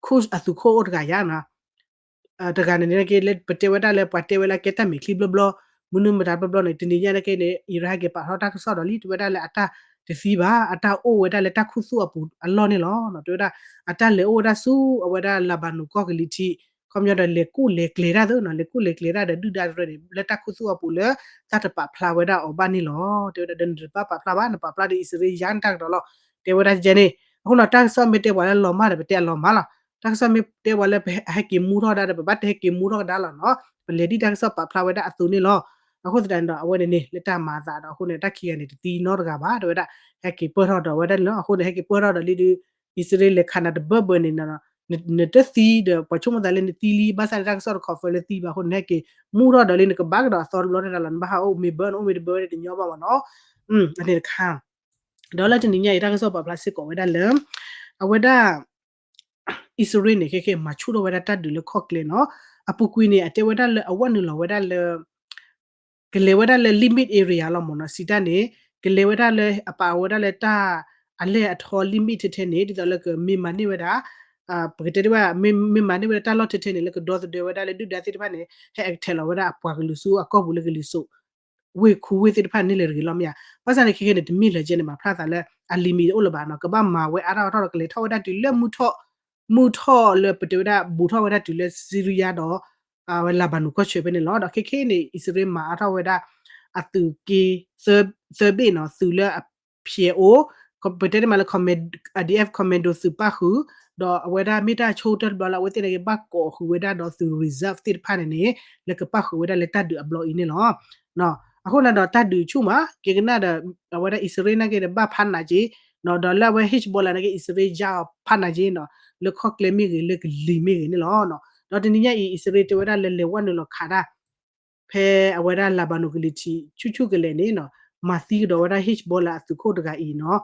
Quds အသုးခိၣ်အိၣ်တဂၤယါနီၤ တဂၤန့ၣ်န့ၣ်က့လၢပတဲဝဲဒၣ်လၢပှၤတဲဝဲလၢကဲတၢ်မဲာ်ချံဘျီဘျီ မနုၤမတၤဘျီဘျီန့ၣ် တနံၤညါန့ၣ်က့န့ၣ် အံရၣ်ဟဲက့ၤပာ်ထီၣ်တၢ်ကစီၣ်ဒီးလံ တဲဝဲဒၣ်လၢအတၢ်တသံဘၣ် အတၢ်အိၣ်ဝဲဒၣ်လၢတၢ်ခူသူၣ်အပူၤအလီၢ်န့ၣ်လီၤ. တဲဝဲဒၣ် အတၢ်လဲၤအိၣ်ဝဲဒၣ်ဆူ အဝဲဒၣ် Lebanon ကီၢ်ကလံၤထံး ခီပညီဒီးလဲၤကူၣ်လဲၤကျဲၤတၢ်သ့နီၤ, လဲၤကူၣ်လဲၤကျဲၤတၢ်ဒီးဒုၣ်ဒါတရၢန့ၣ် လၢတၢ်ခူသူၣ်အပူၤလၢ တၢ်တပာ်ဖျါဝဲဒၣ်အီၤဘၣ်န့ၣ်လီၤ. တဲဝဲဒၣ်ဒီးနတဘၣ်ပာ်ဖျါဘၣ်, နပာ်ဖျါဒီးအံၣ်စရ့လးယါနတၢ်ကဒီးလီၤ. တဲဝဲဒၣ်ယဲန့ၣ်, အဃိနီၤ တၢ်ကစီၣ်မ့ၢ်တဲပှၤလၢလီၤမၢ်ဒီး ပတဲအလီၤမၢ်လီၤ. တၢ်ကစီၣ်မ့ၢ်တဲပှၤလၢပဟဲက့ၤမူထီၣ်ကဒါဒီး ပဘၣ်တဟဲက့ၤမူထီၣ်ကဒါလီၤနီၤ. ပလဲၤဒ်တၢ်ကစီၣ်ပာ်ဖျါဝဲဒၣ်အသိးန့ၣ်လီၤ. အဃိသတးန့ၣ်ဒီး အဝဲန့ၣ်န့ၣ် လၢတၢ်မၤအသးဒီး အဃိန့ၣ် တၢ်ခံဂၤန့ၣ် တသံနီတဂၤဘၣ် တဲဝဲဒၣ်, ဟဲက့ၤပၢၢ်ထီၣ်ဒီးဝဲဒၣ်န့ၣ်လီၤ. အဃိန့ၣ် ဟဲက့ၤပၢၢ်ထီၣ်ဒီးလံဒီး အံၣ်စရ့လးလဲၤခးနၤတဘၢဘၢန့ၣ် နတသံဒီး ပှၤဆိကမိၣ်သးလၢနသံလံ, ဘၣ်ဆၣ်န့ၣ် တၢ်ကစီၣ်တ confirm လၢသံဘၣ်အဃိန့ၣ် ဟဲက့ၤမူထီၣ်ဒီးလံ နကဘၣ်ကဒီးအသီတဘျီတၢ်လီၤ, နဘၣ်ဟးအိၣ်မ့ၢ်ဘၢ နအိၣ်မ့ၢ်တဘၢဝဲတညီဘၣ်မ့ၢ်နီၤ. အန့ၣ်တခါ ဒီးလၢတနံၤညါအံၤ တၢ်ကစီၣ်ပာ်ဖျါစ့ၢ်ကီးဝဲဒၣ်လၢ အဝဲဒၣ် အံၣ်စရ့လးန့ၣ် ခဲခဲမၤဆူၣ်ထီၣ်ဝဲဒၣ်တၢ်ဒုးလၢခီၣ်ကျဲနီၤ. အပူၤကွံာ်န့ၣ် အတဲဝဲဒၣ်လၢအဝဲနုာ်လီၤဝဲဒၣ်လၢ ကလဲၤဝဲဒၣ်လၢ limit area လီၤမ့ၢ်နီၤ. စံးတၢ်န့ၣ် ကလဲၤဝဲဒၣ်လၢအပာ်ဝဲဒၣ်လၢတၢ်အလဲၢ်အထီ limit ထဲထဲန့ၣ် ဒ်သိးလၢကမ့ၢ်မၤန့ၢ်ဝဲဒၣ် ပကတဲဒ်ဝဲ မ့ၢ်မၤန့ၢ်ဝဲဒၣ်တၢ်လီၢ်ထဲထဲန့ၣ် လၢကဒီသဒၢဝဲဒၣ်လၢဒုၣ်ဒါသ့ၣ်တဖၣ်န့ၣ် ဟဲအကထဲးလီၤဝဲဒၣ်အပှၤကလုာ်ဆူအကီၢ်ပူၤလၢကလံၤစိး ဝ့ၢ်ခူဝ့ၢ်သ့ၣ်တဖၣ်န့ၣ်လဲၤတဂ့ၤလီၤမ့ၢ်ဧါ. ဘၣ်ဆၣ်န့ၣ် ခဲခဲန့ၣ် တမ့ၢ်လၢၤကဲန့ၣ် မၤဖျါသးလၢ အ limit အိၣ်လၢၤဘၣ်နီၤ, ကဘၣ်မၤဝဲအါထီၣ်အါထီၣ်ဒီး ကလဲၤထီၣ်ဝဲဒၣ်တုၤလၢမုၢ်ထီၣ် မုၢ်ထီၣ်လၢပတဲဝဲဒၣ် ဘူးထီၣ်ဝဲဒၣ်တုၤလၢ Syria ဒီး ဝဲ Lebanon ကီၢ်ဆၢဖဲန့ၣ်လီၤ. ဒီးခဲခဲန့ၣ် အံၣ်စရ့လးမၤအါထီၣ်ဝဲဒၣ် အသုးက့ သၢဘ့ၣ်နီၤ, သုးလၢအဖျဲးအိၣ် ပတဲတမံၤလၢ IDF commando သုးပၣ်ဃုာ်, ဒီးအဝဲဒၣ်မ့ၢ်တၢ်ဆိကတၢၢ်တဘျီလၢ အဝဲသ့ၣ်န့ၣ်ကဘၣ်ကိးဃုာ်ဝဲဒၣ်ဒီးသုး reserve သ့ၣ်တဖၣ်န့ၣ်န့ၣ် လၢကပၣ်ဃုာ်ဝဲဒၣ်လၢတၢ်ဒုးအဘျီအံၤန့ၣ်လီၤ. အဃိန့ၣ်ဒီးတၢ်ဒုးဆူၣ်မး ကဲကနၣ်ဒီး အဝဲဒၣ်အံၣ်စရ့လးနာ်က့ဒီးဘၣ်ဖးနးက့, ဒီးလၢအဝဲ Hezbollah နာ်က့ အံၣ်စရ့လးယါအီၤဖးနးက့နီၤ, လၢခီၣ်ကျဲမ့ၢ်ဂ့ၤ လၢကလံၤမ့ၢ်ဂ့ၤန့ၣ်လီၤ. ဒီးတနံၤညါအံၤ အံၣ်စရ့လးတဲဝဲဒၣ်လၢလဲၤဝဲနုာ်လီၤခးဒၣ် ဖဲအဝဲဒၣ် Lebanon ကလံၤထံး ဆူၣ်ဆူၣ်ကလဲာ်န့ၣ်နီၤ, မၤသံကဒီးဝဲဒၣ် Hezbollah အသုးခိၣ်တဂၤအံၤနီၤ,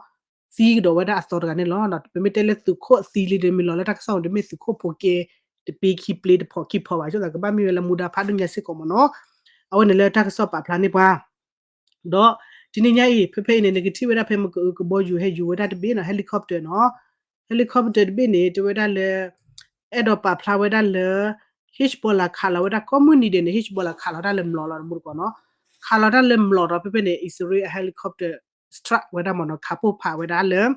သံကဒီးဝဲဒၣ်အသီတဂၤန့ၣ်လီၤ. ပမ့ၢ်တဲလၢသုးခိၣ်အသံလံဒီး မ့ၢ်လီၤလၢတၢ်ကစီၣ်ဒီး မ့ၢ်သုးခိၣ်ဖိကဲ တပ့ခံပျ့တဖီၣ်ခံဖီၣ်ဘၣ်, ဆိသးကဘၣ်မ့ၢ်ဝဲလၢမူဒါဖးဒိၣ်ညါစ့ၢ်ကီးမ့ၢ်နီၤ. အဝဲန့ၣ်လၢတၢ်ကစီၣ်ပာ်ဖျါန့ၢ်ပှၤ ဒီးတနံၤညါအံၤ ဖဲဖဲအံၤန့ၣ် နကထံၣ်ဝဲဒၣ်ဖဲမက ကဘီယူၤဟဲယူၤဝဲဒၣ်တဘ့ၣ်နီၤ, helicopter နီၤ, helicopter တဘ့ၣ်န့ၣ် တဲဝဲဒၣ်လၢ အဲၣ်ဒိးပာ်ဖျါဝဲဒၣ်လၢ Hezbollah ခးလီၤဝဲဒၣ် ကိးမုၢ်နံၤဒဲးန့ၣ် Hezbollah ခးလီၤတၢ်လၢမျိာ်လီၤ တမူတကိးနီၤ, ခးလီၤတၢ်လၢမျိာ်ဒီး ဖဲဖဲန့ၣ် အံၣ်စရ့လးအ helicopter strike ဝဲဒၣ်မ့ၢ်နီၤ, ခးပိၢ်ဖးဝဲဒၣ်လၢ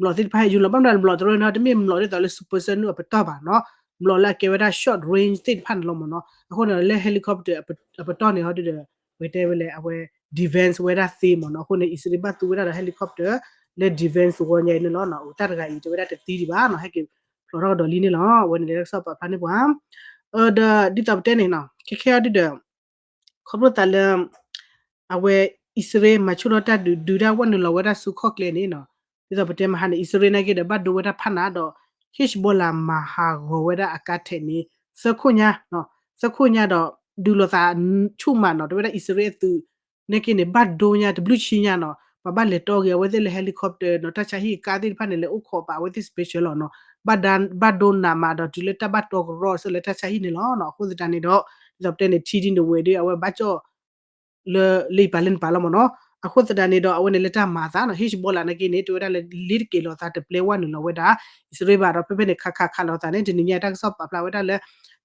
မျိာ်သ့ၣ်တဖၣ်ဟဲယူၤလီၤ. ဘၣ်မနုၤဒီးမျိာ်တရၢန့ၣ် တမ့ၢ်မျိာ်ဒ်သိးလၢ supersonic အပတီၢ်ဘၣ်နီၤ, မျိာ်လၢအကဲဝဲဒၣ် short range သ့ၣ်တဖၣ်န့ၣ်လီၤမ့ၢ်နီၤ. အဃိန့ၣ်လၢ helicopter အပတီၢ်န့ၣ်ဟီဒုဒီး ပကတဲဝဲလဲၣ် အဝဲ defense ဝဲဒၣ်သ့မ့ၢ်နီၤ. အဃိန့ၣ် အံၣ်စရ့လးဘၣ်သူဝဲဒၣ်ဒီး helicopter လၢ defense ဝီညါအံၤန့ၣ်လီၤ. အိၣ်တၢ်တဂၤအံၤ တဲဝဲဒၣ်တသံဒံးဘၣ်နီၤ, ဟဲက့ၤဖျိးထီၣ်ကဒီးလံန့ၣ်လီၤ. အဝဲန့ၣ်လၢတၢ်ကစီၣ်ပာ်ဖျါန့ၢ်ပှၤ ဒီးဒ်သိးပတဲန့ၣ်နီၤ, ခဲခဲအံၤဒုဒီး ခီဖျိသးလၢ အဝဲအံၣ်စရ့လးမၤဆူၣ်ထီၣ်တၢ်ဒုး ဒုးတၢ်ဝဲနုာ်လီၤဝဲဒၣ်ဆူခီၣ်ကျဲန့ၣ်နီၤ, ဒ်သိးပတဲမဟါန့ၣ် အံၣ်စရ့လးနာ်က့ဒီး ဘၣ်ဒိဝဲဒၣ်ဖးနးဒီး Hezbollah မၤဟးဂီၤဝဲဒၣ်အကါထဲးန့ၣ် သၢခိၣ်ညါ, သၢခိၣ်ညါဒီး ဒုးလိာ်သးဆူၣ်မးနီၤ, တဲဝဲဒၣ်အံၣ်စရ့လးအသုး နာ်က့န့ၣ် ဘၣ်ဒိညါတဘျုးဆံညါနီၤ, ပှၤဘၣ်လဲၤတီဂ့ၤအဝဲသ့ၣ်လၢ helicopter နီၤ, တၢ်ဆါဟံၣ်အကါသ့ၣ်တဖၣ်န့ၣ် လဲၤအိၣ်ခိးပာ်အဝဲသ့ၣ် special လီၤနီၤ, ဘၣ်ဒိနးမးဒီးတုၤလၢတၢ်ဘၣ်တီကရီစၢၤလၢတၢ်ဆါဟံၣ်န့ၣ်လီၤနီၤ. အဃိသတးန့ၣ်ဒီး ဒ်သိးပတဲန့ၣ် ထံဒ်န့ၣ်ဝဲဒီး အဝဲဘၣ်ကၠီၣ် လၢလၢယပာ်လၢနပာ်လီၤမ့ၢ်နီၤ. အဃိသတးန့ၣ်ဒီး အဝဲန့ၣ်လၢတၢ်မၤအသးနီၤ, Hezbollah နာ်က့န့ၣ် တဲဝဲဒၣ်လၢ လ့တက့ၤလိာ်သးတပျဲဝဲနုာ်လီၤဝဲဒၣ် အံၣ်စရ့လးဘၣ်ဒီး ဖဲဖဲန့ၣ် ခးခးခးလိာ်သးန့ၣ် တနံၤညါတၢ်ကစီၣ်ပာ်ဖျါဝဲဒၣ်လၢ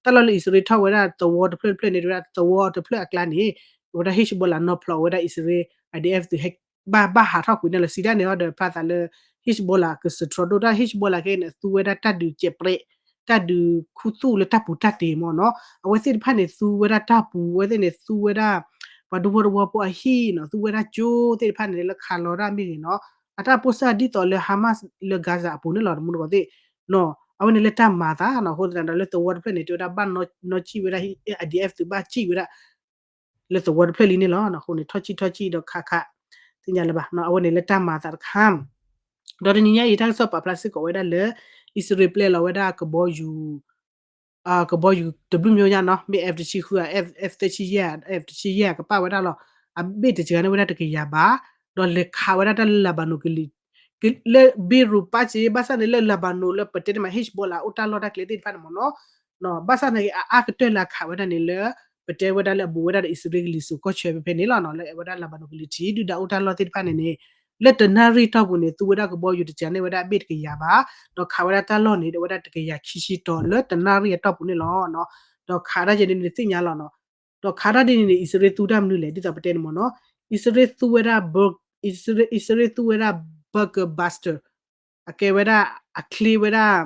တၢ်လီၢ်လၢအံၣ်စရ့လးထီၣ်ဝဲဒၣ်သဝီတဖျၢၣ်တဖျၢၣ်န့ၣ် တဲဝဲဒၣ်သဝီတဖျၢၣ်အကျါန့ၣ် ဝဲဒၣ် Hezbollah နီၤဖျိးဝဲဒၣ်အံၣ်စရ့လး IDF သုးဟဲ ဘၣ်ဘၣ်ဟးထီၣ်ကွံာ်န့ၣ်လီၤ. စံးဒၣ်န့ၣ်အီၤဒီး ဖျါသးလၢ Hezbollah ကစၢၢ်ထီၣ်ဒိၣ်တၢ် Hezbollah ခဲအံၤန့ၣ် သူဝဲဒၣ်တၢ်ဒုးကဲးပြဲး တၢ်ဒုးခူသူၣ်လၢတၢ်ပူၤတၢ်တ့ၢ်မ့ၢ်နီၤ. အဝဲသ့ၣ်တဖၣ်န့ၣ် သူဝဲဒၣ်တၢ်ပူၤ အဝဲသ့ၣ်န့ၣ် သူဝဲဒၣ် ပှၤဒူဖိတဝီဖိအဟံၣ်နီၤ, သူဝဲဒၣ်ကၠိသ့ၣ်တဖၣ်န့ၣ် လၢခးလီၤတၢ်မ့ၢ်ဂ့ၤနီၤ, အတၢ်ပိၢ်စၢ်ဒ်သိးလၢ Hamas လၢ Gaza အပူၤန့ၣ်လီၤ တမူတကိးသ့ၣ်နီၤ. အဝဲန့ၣ်လၢတၢ်မၤအသးနီၤ, အဃိသတးဒီးလၢသဝီတဖျၢၣ်န့ၣ် တဲဝဲဒၣ်ဘၣ်နီၢ်ကံၣ်ဝဲဒၣ် IDF သုးဘၣ်ကံၣ်ဝဲဒၣ် လၢသဝီတဖျၢၣ်လံန့ၣ်လီၤ. အဃိန့ၣ် ထီၣ်ကံၣ်ထီၣ်ကံၣ်ဒီးခးခး သ့ၣ်ညါလၢၤဘၣ်နီၤ, အဝဲန့ၣ်လၢတၢ်မၤအသးတခါ ဒီးတနံၤညါအံၤ တၢ်ကစီၣ်ပာ်ဖျါစ့ၢ်ကီးဝဲဒၣ်လၢ အံၣ်စရ့လးပျဲလီၤဝဲဒၣ်ကဘီယူၤ ကဘီယူၤတဘျုးမျိုးညါနီၤ, မ့ၢ် F တဆံဃု F သၢဆံယဲၢ် F တဆံယဲၢ်ကပာ်ဝဲဒၣ်လီၤ. အဘ့ၣ်တစှၤန့ၢ်ဝဲဒၣ်တကယၤဘး, ဒီးလဲၤခးဝဲဒၣ်တၢ်လၢ Lebanon ကလံၤ လၢ Beirut ပၣ်စ့ ဘၣ်ဆၣ်န့ၣ်လၢ Lebanon လၢပတဲတမံၤ Hezbollah အိၣ်တၢ်လီၢ်တၢ်ကျဲသ့ၣ်တဖၣ်န့ၣ်မ့ၢ်နီၤ, ဘၣ်ဆၣ်န့ၣ် အအါကတၢၢ်လၢအခးဝဲဒၣ်န့ၣ်လၢ ပတဲဝဲဒၣ်လၢအဘူးဝဲဒၣ်ဒီးအံၣ်စရ့လးကလံၤစိးကီၢ်ဆၢဖဲဖဲန့ၣ်လီၤနီၤ, လၢအဝဲဒၣ် Lebanon ကလံၤထံး ဒုၣ်ဒါအိၣ်တၢ်လီၢ်သ့ၣ်တဖၣ်န့ၣ်န့ၣ် လၢတနၣ်ရံၣ်တီၢ်ပူၤန့ၣ် သူဝဲဒၣ်ကဘီယူၤတစှၤန့ၢ်ဝဲဒၣ်အဘ့ၣ်တကယၤဘး, ဒီးခးဝဲဒၣ်တၢ်လီၢ်န့ၣ် ဒီးဝဲဒၣ်တကယၤခံဆံတီၤလၢတနၣ်ရံၣ်အတီၢ်ပူၤန့ၣ်လီၤ. ဒီးခးဒၣ်ယဲန့ၣ်နသ့ၣ်ညါလီၤနီၤ, ဒီးခးဒၣ်ဒ်န့ၣ်န့ၣ် အံၣ်စရ့လးသူတၢ်မနုၤလဲၣ် ဒ်သိးပတဲန့ၣ်မ့ၢ်နီၤ, အံၣ်စရ့လးသူဝဲဒၣ် အံၣ်စရ့လးသူဝဲဒၣ် bunker buster အကဲဝဲဒၣ် အချ့ဝဲဒၣ်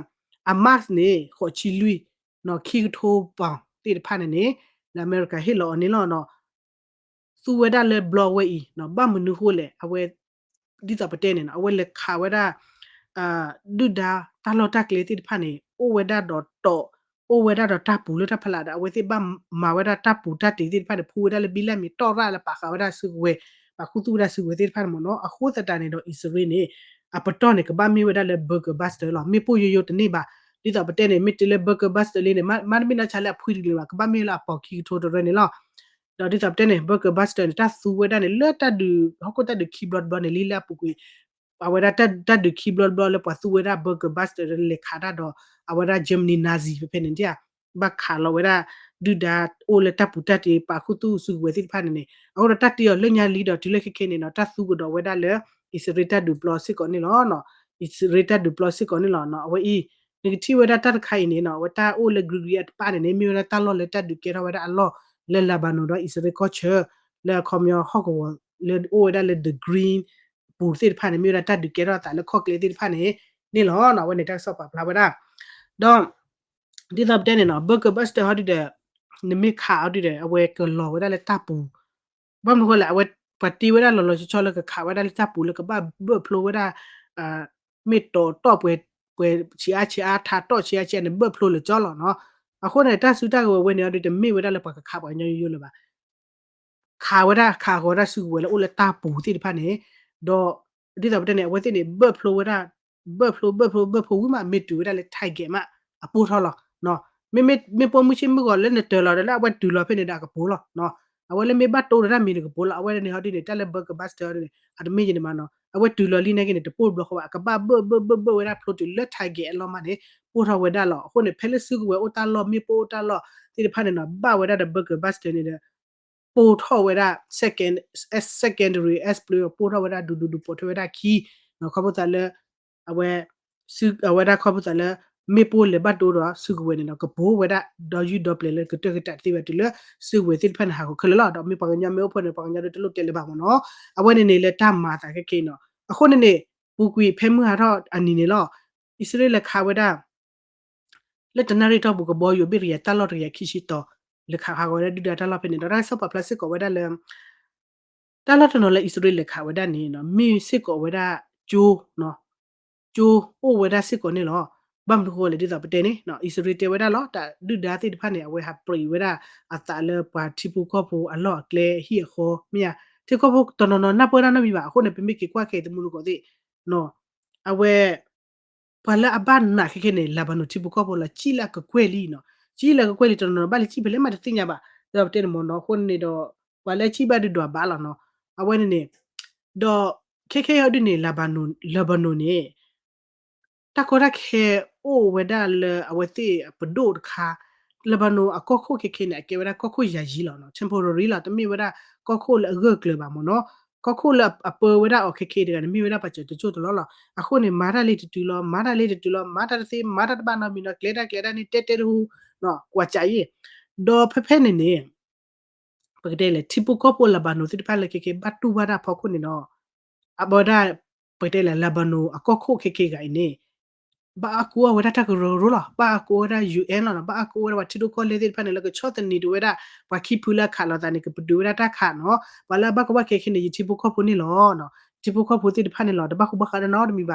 အ mask န့ၣ် ဃိးဆံလွံၢ်, ခံကထိပီၣ်သ့ၣ်တဖၣ်န့ၣ်န့ၣ် လၢအမဲရကၤဟ့ၣ်လီၤအီၤန့ၣ်လီၤ. သူဝဲဒၣ်လၢဘျီဝဲအံၤ ဘၣ်မနုၤဃိလဲၣ် အဝဲ ဒ်သိးပတဲန့ၣ် အဝဲလဲၤခးဝဲဒၣ် ဒုၣ်ဒါတၢ်လီၢ်တၢ်ကျဲသ့ၣ်တဖၣ်န့ၣ် အိၣ်ဝဲဒၣ်ဒီးတီၣ် အိၣ်ဝဲဒၣ်ဒီးတၢ်ပူၤလၢတၢ်ဖီလာ်ဒီး အဝဲသ့ၣ်ဘၣ်မၤဝဲဒၣ်တၢ်ပူၤတၢ်တ့ၤသ့ၣ်တဖၣ်န့ၣ် ဖူဝဲဒၣ်လၢဘံလၢ်မ့ၤ တီၣ်ရၣ်လၢပာ်ဃာ်ဝဲဒၣ်စုကဝဲၤ ပာ်ခူသူၣ်ဝဲဒၣ်စုကဝဲၤသ့ၣ်တဖၣ်န့ၣ်မ့ၢ်နီၤ. အဃိသတးန့ၣ်ဒီး အံၣ်စရ့လးန့ၣ် အပတီၢ်န့ၣ် ကဘၣ်မ့ၢ်ဝဲဒၣ်လၢ bunker buster လီၤ. မ့ၣ်ပိၢ်ယိယိတန့ၢ်ဘၣ်. ဒ်သိးပတဲန့ၣ် မ့ၢ်တုၤလၢ bunker buster လံန့ၣ် မ့တမ့ၢ်နီၢ်ဆါလၢအဖှံတကလုာ်ဘၣ် ကဘၣ်မ့ၢ်လၢအပီၢ်ခံကထိတရၢန့ၣ်လီၤ. ဒီးဒ်သိးပတဲန့ၣ် bunker buster န့ၣ် တၢ်သူဝဲဒၣ်န့ၣ် လၢတၢ်ဒုး ဟီၣ်ခိၣ်တၢ်ဒုးခံဘျီတဘျီန့ၣ်လံလၢအပူၤကွံာ် အဝဲဒၣ်တၢ်ဒုးခံဘျီတဘျီလၢပှၤသူဝဲဒၣ် bunker buster လဲၤခးတၢ်ဒီး အဝဲဒၣ် Germany Nazi ဖဲဖဲန့ၣ် ဘၣ်ခးလီၤဝဲဒၣ် ဒုၣ်ဒါအိၣ်လၢတၢ်ပူၤတၢ်တ့ၤ ပာ်ခူသူၣ်စုကဝဲၤသ့ၣ်တဖၣ်န့ၣ်န့ၣ် အဃိဒီးတၢ်တ့အီၤလၢညါလံဒီးတုၤလၢခဲခဲန့ၣ်နီၤ တၢ်သူကဒီးဝဲဒၣ်လၢ အံၣ်စရ့လးတၢ်ဒုးပျီစ့ၢ်ကီးန့ၣ်လီၤ. အံၣ်စရ့လးတၢ်ဒုးပျီစ့ၢ်ကီးန့ၣ်လီၤ. အဝဲအံၤ နကထံၣ်ဝဲဒၣ်တၢ်တခါအံၤန့ၣ်နီၤ အဝဲတၢ်အိၣ်လၢ Green အတပၣ်န့ၣ်န့ၣ် မ့ၢ်ဝဲဒၣ်တၢ်လီၢ်လၢတၢ်ဒုးကဲထီၣ်ဝဲဒၣ်အလီၢ်လၢ Lebanon ဒီးအံၣ်စရ့လးကီၢ်ဆၢ လၢအခီပညီဟီၣ်ကဝီၤလၢအိၣ်ဝဲဒၣ်လၢ the Green ပူၤသ့ၣ်တဖၣ်န့ၣ် မ့ၢ်ဝဲဒၣ်တၢ်ဒုးကဲထီၣ်အသးလၢခီၣ်ကျဲသ့ၣ်တဖၣ်န့ၣ် န့ၣ်လီၤ. အဝဲန့ၣ်တၢ်ကစီၣ်ပာ်ဖျါဝဲဒၣ် ဒီး ဒ်သိးပတဲန့ၣ်နီၤ bunker buster ဟီဒုဒီး နမ့ၢ်ခးအီၤဒုဒီး အဝဲကလီၤဝဲဒၣ်လၢတၢ်ပူၤ ဘၣ်မနုၤဃိလဲၣ် အဝဲပှၤတ့ဝဲဒၣ်လီၤလီၤဆီဆီလၢကခးဝဲဒၣ်လၢတၢ်ပူၤလၢကဘၣ်ဘၢၣ်ဖျိဝဲဒၣ် မ့ၢ်တီၤတီၣ်ပှဲၤ ပှဲၤဆံးအါဆံးအါ ထးတီၣ်ဆံးအါဆံးအါန့ၣ် ဘၢၣ်ဖျိလၢာ်ကၠီလီၤနီၤ. အဃိန့ၣ် တၢ်စုတၢ်ကဝဲၤဝဲန့ၣ်အီၤဒုတမ့ၢ်ဝဲဒၣ်လၢပှၤကခးပှၤကညီယိယိလၢၤဘၣ် ခးဝဲဒၣ်ခးဃီၤဝဲဒၣ်စုကဝဲၤလၢအိၣ်လၢတၢ်ပူၤသ့ၣ်တဖၣ်န့ၣ် ဒီး ဒ်သိးပတဲန့ၣ် အဝဲသ့ၣ်န့ၣ် ဘၢၣ်ဖျိဝဲဒၣ် ဘၢၣ်ဖျိဘၢၣ်ဖျိဘၢၣ်ဖျိဝံၤမး မ့ၢ်တုၤဝဲဒၣ်လၢ target မး အပိၢ်ထီၣ်လီၤ. မ့မ့ၢ်ပိာ်မုၣ်ဆ့ၣ်မုၢ်ဂီၤလၢနတၢၤလီၤဒီးလၢအဝဲတုၤလီၤဖဲန့ၣ်ဒီးအကပိၤလီၤ. အဝဲလၢမ့ၢ်ဘၣ်တိတၢ်မံၤန့ၣ်ကပိၤလီၤ. အဝဲန့ၣ်ဟီဒ်န့ၣ် တၢ်လၢ bunker buster န့ၣ် အတမ့ၢ်ယန့ၣ်မးနီၤ အဝဲတုၤလီၤလံနာ်က့န့ၣ် တပိၢ်တဘျီဃီဘၣ် အကဘၣ်ဘၢၣ်ဘၢၣ်ဘၢၣ်ဘၢၣ်ဝဲဒၣ်ဖျိတုၤလၢ target အလီၢ်မးန့ၣ် ပိၢ်ထီၣ်ဝဲဒၣ်လီၤ. အဃိန့ၣ် ဖဲလၢစုကဝဲၤအိၣ်တၢ်လီၢ် မ့ၣ်ပိၢ်အိၣ်တၢ်လီၢ်သ့ၣ်တဖၣ်န့ၣ်နီၤ ဘၣ်ဝဲဒၣ်ဒီး bunker buster န့ၣ်ဒီး ပိၢ်ထီၣ်ဝဲဒၣ် second secondary explosion ပိၢ်ထီၣ်ဝဲဒၣ်ဒူဒူဒူပိာ်ထွဲဝဲဒၣ်ခံ ခီဖျိသးလၢ အဝဲ အဝဲဒၣ်ခီဖျိသးလၢ မ့ၣ်ပိၢ်လဲၤဘၣ်တိဒီးစုကဝဲၤန့ၣ်ဒီး ကပိၤဝဲဒၣ်ဒီးယူၢ်ဒီပျဲၤလၢကတၢၢ်ကတၢၢ်သ့ဝဲတုၤလၢ စုကဝဲၤသ့ၣ်တဖၣ်န့ၣ် ဟးဂီၤခဲလၢာ်လီၤ. ဒီးမ့ၢ်ပှၤကညီမ့ၢ်အိၣ်ဖဲန့ၣ် ပှၤကညီဒုတလိၣ်တဲလၢၤဘၣ်မ့ၢ်နီၤ. အဝဲန့ၣ်န့ၣ်လၢတၢ်မၤအသးခဲက့နီၤ. အဃိန့ၣ်န့ၣ် ပူၤကွံာ်ဖဲမုၢ်ဟးထီၣ်အနံၤန့ၣ်လီၤ. အံၣ်စရ့လးလဲၤခးဝဲဒၣ် လၢတနၣ်ရံၣ်တီၢ်ပူၤကဘီယူၤဘ့ၣ်တကယၤတၢ်လီၢ်တကယၤခံဆံတီၤ လဲၤခးဃာ်ဝဲဒၣ်ဒုၣ်ဒါတၢ်လီၢ်ဖဲန့ၣ်ဒီး တၢ်ကစီၣ်ပာ်ဖျါစ့ၢ်ကီးဝဲဒၣ်လၢ တၢ်လီၢ်တနီၤလၢအံၣ်စရ့လးလဲၤခးဝဲဒၣ်န့ၣ် မ့ၢ်စ့ၢ်ကီးဝဲဒၣ်ကၠိ ကၠိအိၣ်ဝဲဒၣ်စ့ၢ်ကီးန့ၣ်လီၤ. ဘၣ်မနုၤဃိလဲၣ်ဒ်သိးပတဲန့ၣ် အံၣ်စရ့လးတဲဝဲဒၣ်လီၤ တၢ်ဒုၣ်ဒါသ့ၣ်တဖၣ်န့ၣ် အဝဲဟးပြံးဝဲဒၣ်အသးလၢပှၤထံဖိကီၢ်ဖိအလီၢ်အကျဲဟံၣ်အဃီ မ့ၢ်ဧါ. ထံဖိကီၢ်ဖိတနီၤနီၤနၢ်ပၢၢ်တၢ်နီတမံၤဘၣ်. အဃိန့ၣ် ပမ့ၢ်က့ၤကွၢ်ခဲအံၤသမူသကိးသ့ၣ် အဝဲ ပှၤလၢအဘၣ်နာ်ခဲခဲန့ၣ် Lebanon ထံဖိကီၢ်ဖိလီၤ. စံၣ်လၢအကကွဲၢ်လံနီၤ, စံၣ်လၢအကကွဲၢ်လံ တနီၤနီၤဘၣ်လၢစံၣ်ဖဲလဲၣ်မးတသ့ၣ်ညါဘၣ်. ဒီးပတဲန့ၣ်မ့ၢ်နီၤ အဃိန့ၣ်ဒီး ပှၤလၢအစံၣ်ဘၣ်ဒုးဒွးဘၣ်လီၤနီၤ. အဝဲန့ၣ်န့ၣ် ဒီးခဲခဲအံၤဒ်န့ၣ် Lebanon Lebanon န့ၣ် တၢ်ကီတၢ်ခဲအိၣ်ဝဲဒၣ်လၢအဝဲသ့ၣ်အပဒိၣ်တခါ, Lebanon အကီၢ်ခိၣ်ခဲခဲန့ၣ် အကဲဝဲဒၣ်ကီၢ်ခိၣ်ယၤယံၤလီၤနီၤ, temporary လီၤ, တမ့ၢ်ဝဲဒၣ်ကီၢ်ခိၣ်လၢအဂၢၢ်ကျၢၤဘၣ်မ့ၢ်နီၤ. ကီၢ်ခိၣ်လၢအပၢဝဲဒၣ်အီၤခဲခဲတဂၤန့ၣ် မ့ၢ်ဝဲဒၣ်ပှၤစၢၤတစိၢ်တလီၢ်လီၤ. အဃိန့ၣ် မၤတၢ်လံတတုၤလီၤ, မၤတၢ်လံတတုၤလီၤ, မၤတၢ်တသ့ မၤတၢ်တဘၣ်နီတမံၤနီၤ, ကျဲတၢ်ကျဲတၢ်န့ၣ် တဲတဲတဟူ, ကွၢ်စးယံၤ, ဒီးဖဲဖဲန့ၣ်န့ၣ် ပကတဲလဲၣ် ထံဖိကီၢ်ဖိ Lebanon သ့ၣ်တဖၣ်လၢခဲခဲဘၣ်တူၢ်ဘၣ်တၢ်ဖီခိၣ်န့ၣ်ဒီး အဘၣ်ဝဲဒၣ် ပကတဲလဲၣ် Lebanon အကီၢ်ခိၣ်ခဲခဲဂၤအံၤန့ၣ် ဘၣ်အါကိးအီၤဝဲဒၣ်တၢ်ကရၢကရိလီၤ, ဘၣ်အါကိးအီၤဝဲဒၣ် UN လီၤနီၤ, ဘၣ်အါကိးအီၤဝဲဒၣ်ပှၤထံဒိၣ်ကီၢ်လဲၢ်သ့ၣ်တဖၣ်န့ၣ် လၢကဆီၣ်သနံးတဝဲဒၣ် ပှၤခံဖုလၢအခးလိာ်သးန့ၣ် ကပတုာ်ဝဲဒၣ်တၢ်ခးနီၤ, ပှၤလၢအဘၣ်ကီဘၣ်ခဲခဲန့ၣ် ယထံဖိကီၢ်ဖိန့ၣ်လီၤ, ထံဖိကီၢ်ဖိသ့ၣ်တဖၣ်န့ၣ်လီၤ, တဘၣ်ဃူဘၣ်ဃးနီတမံၤဘၣ်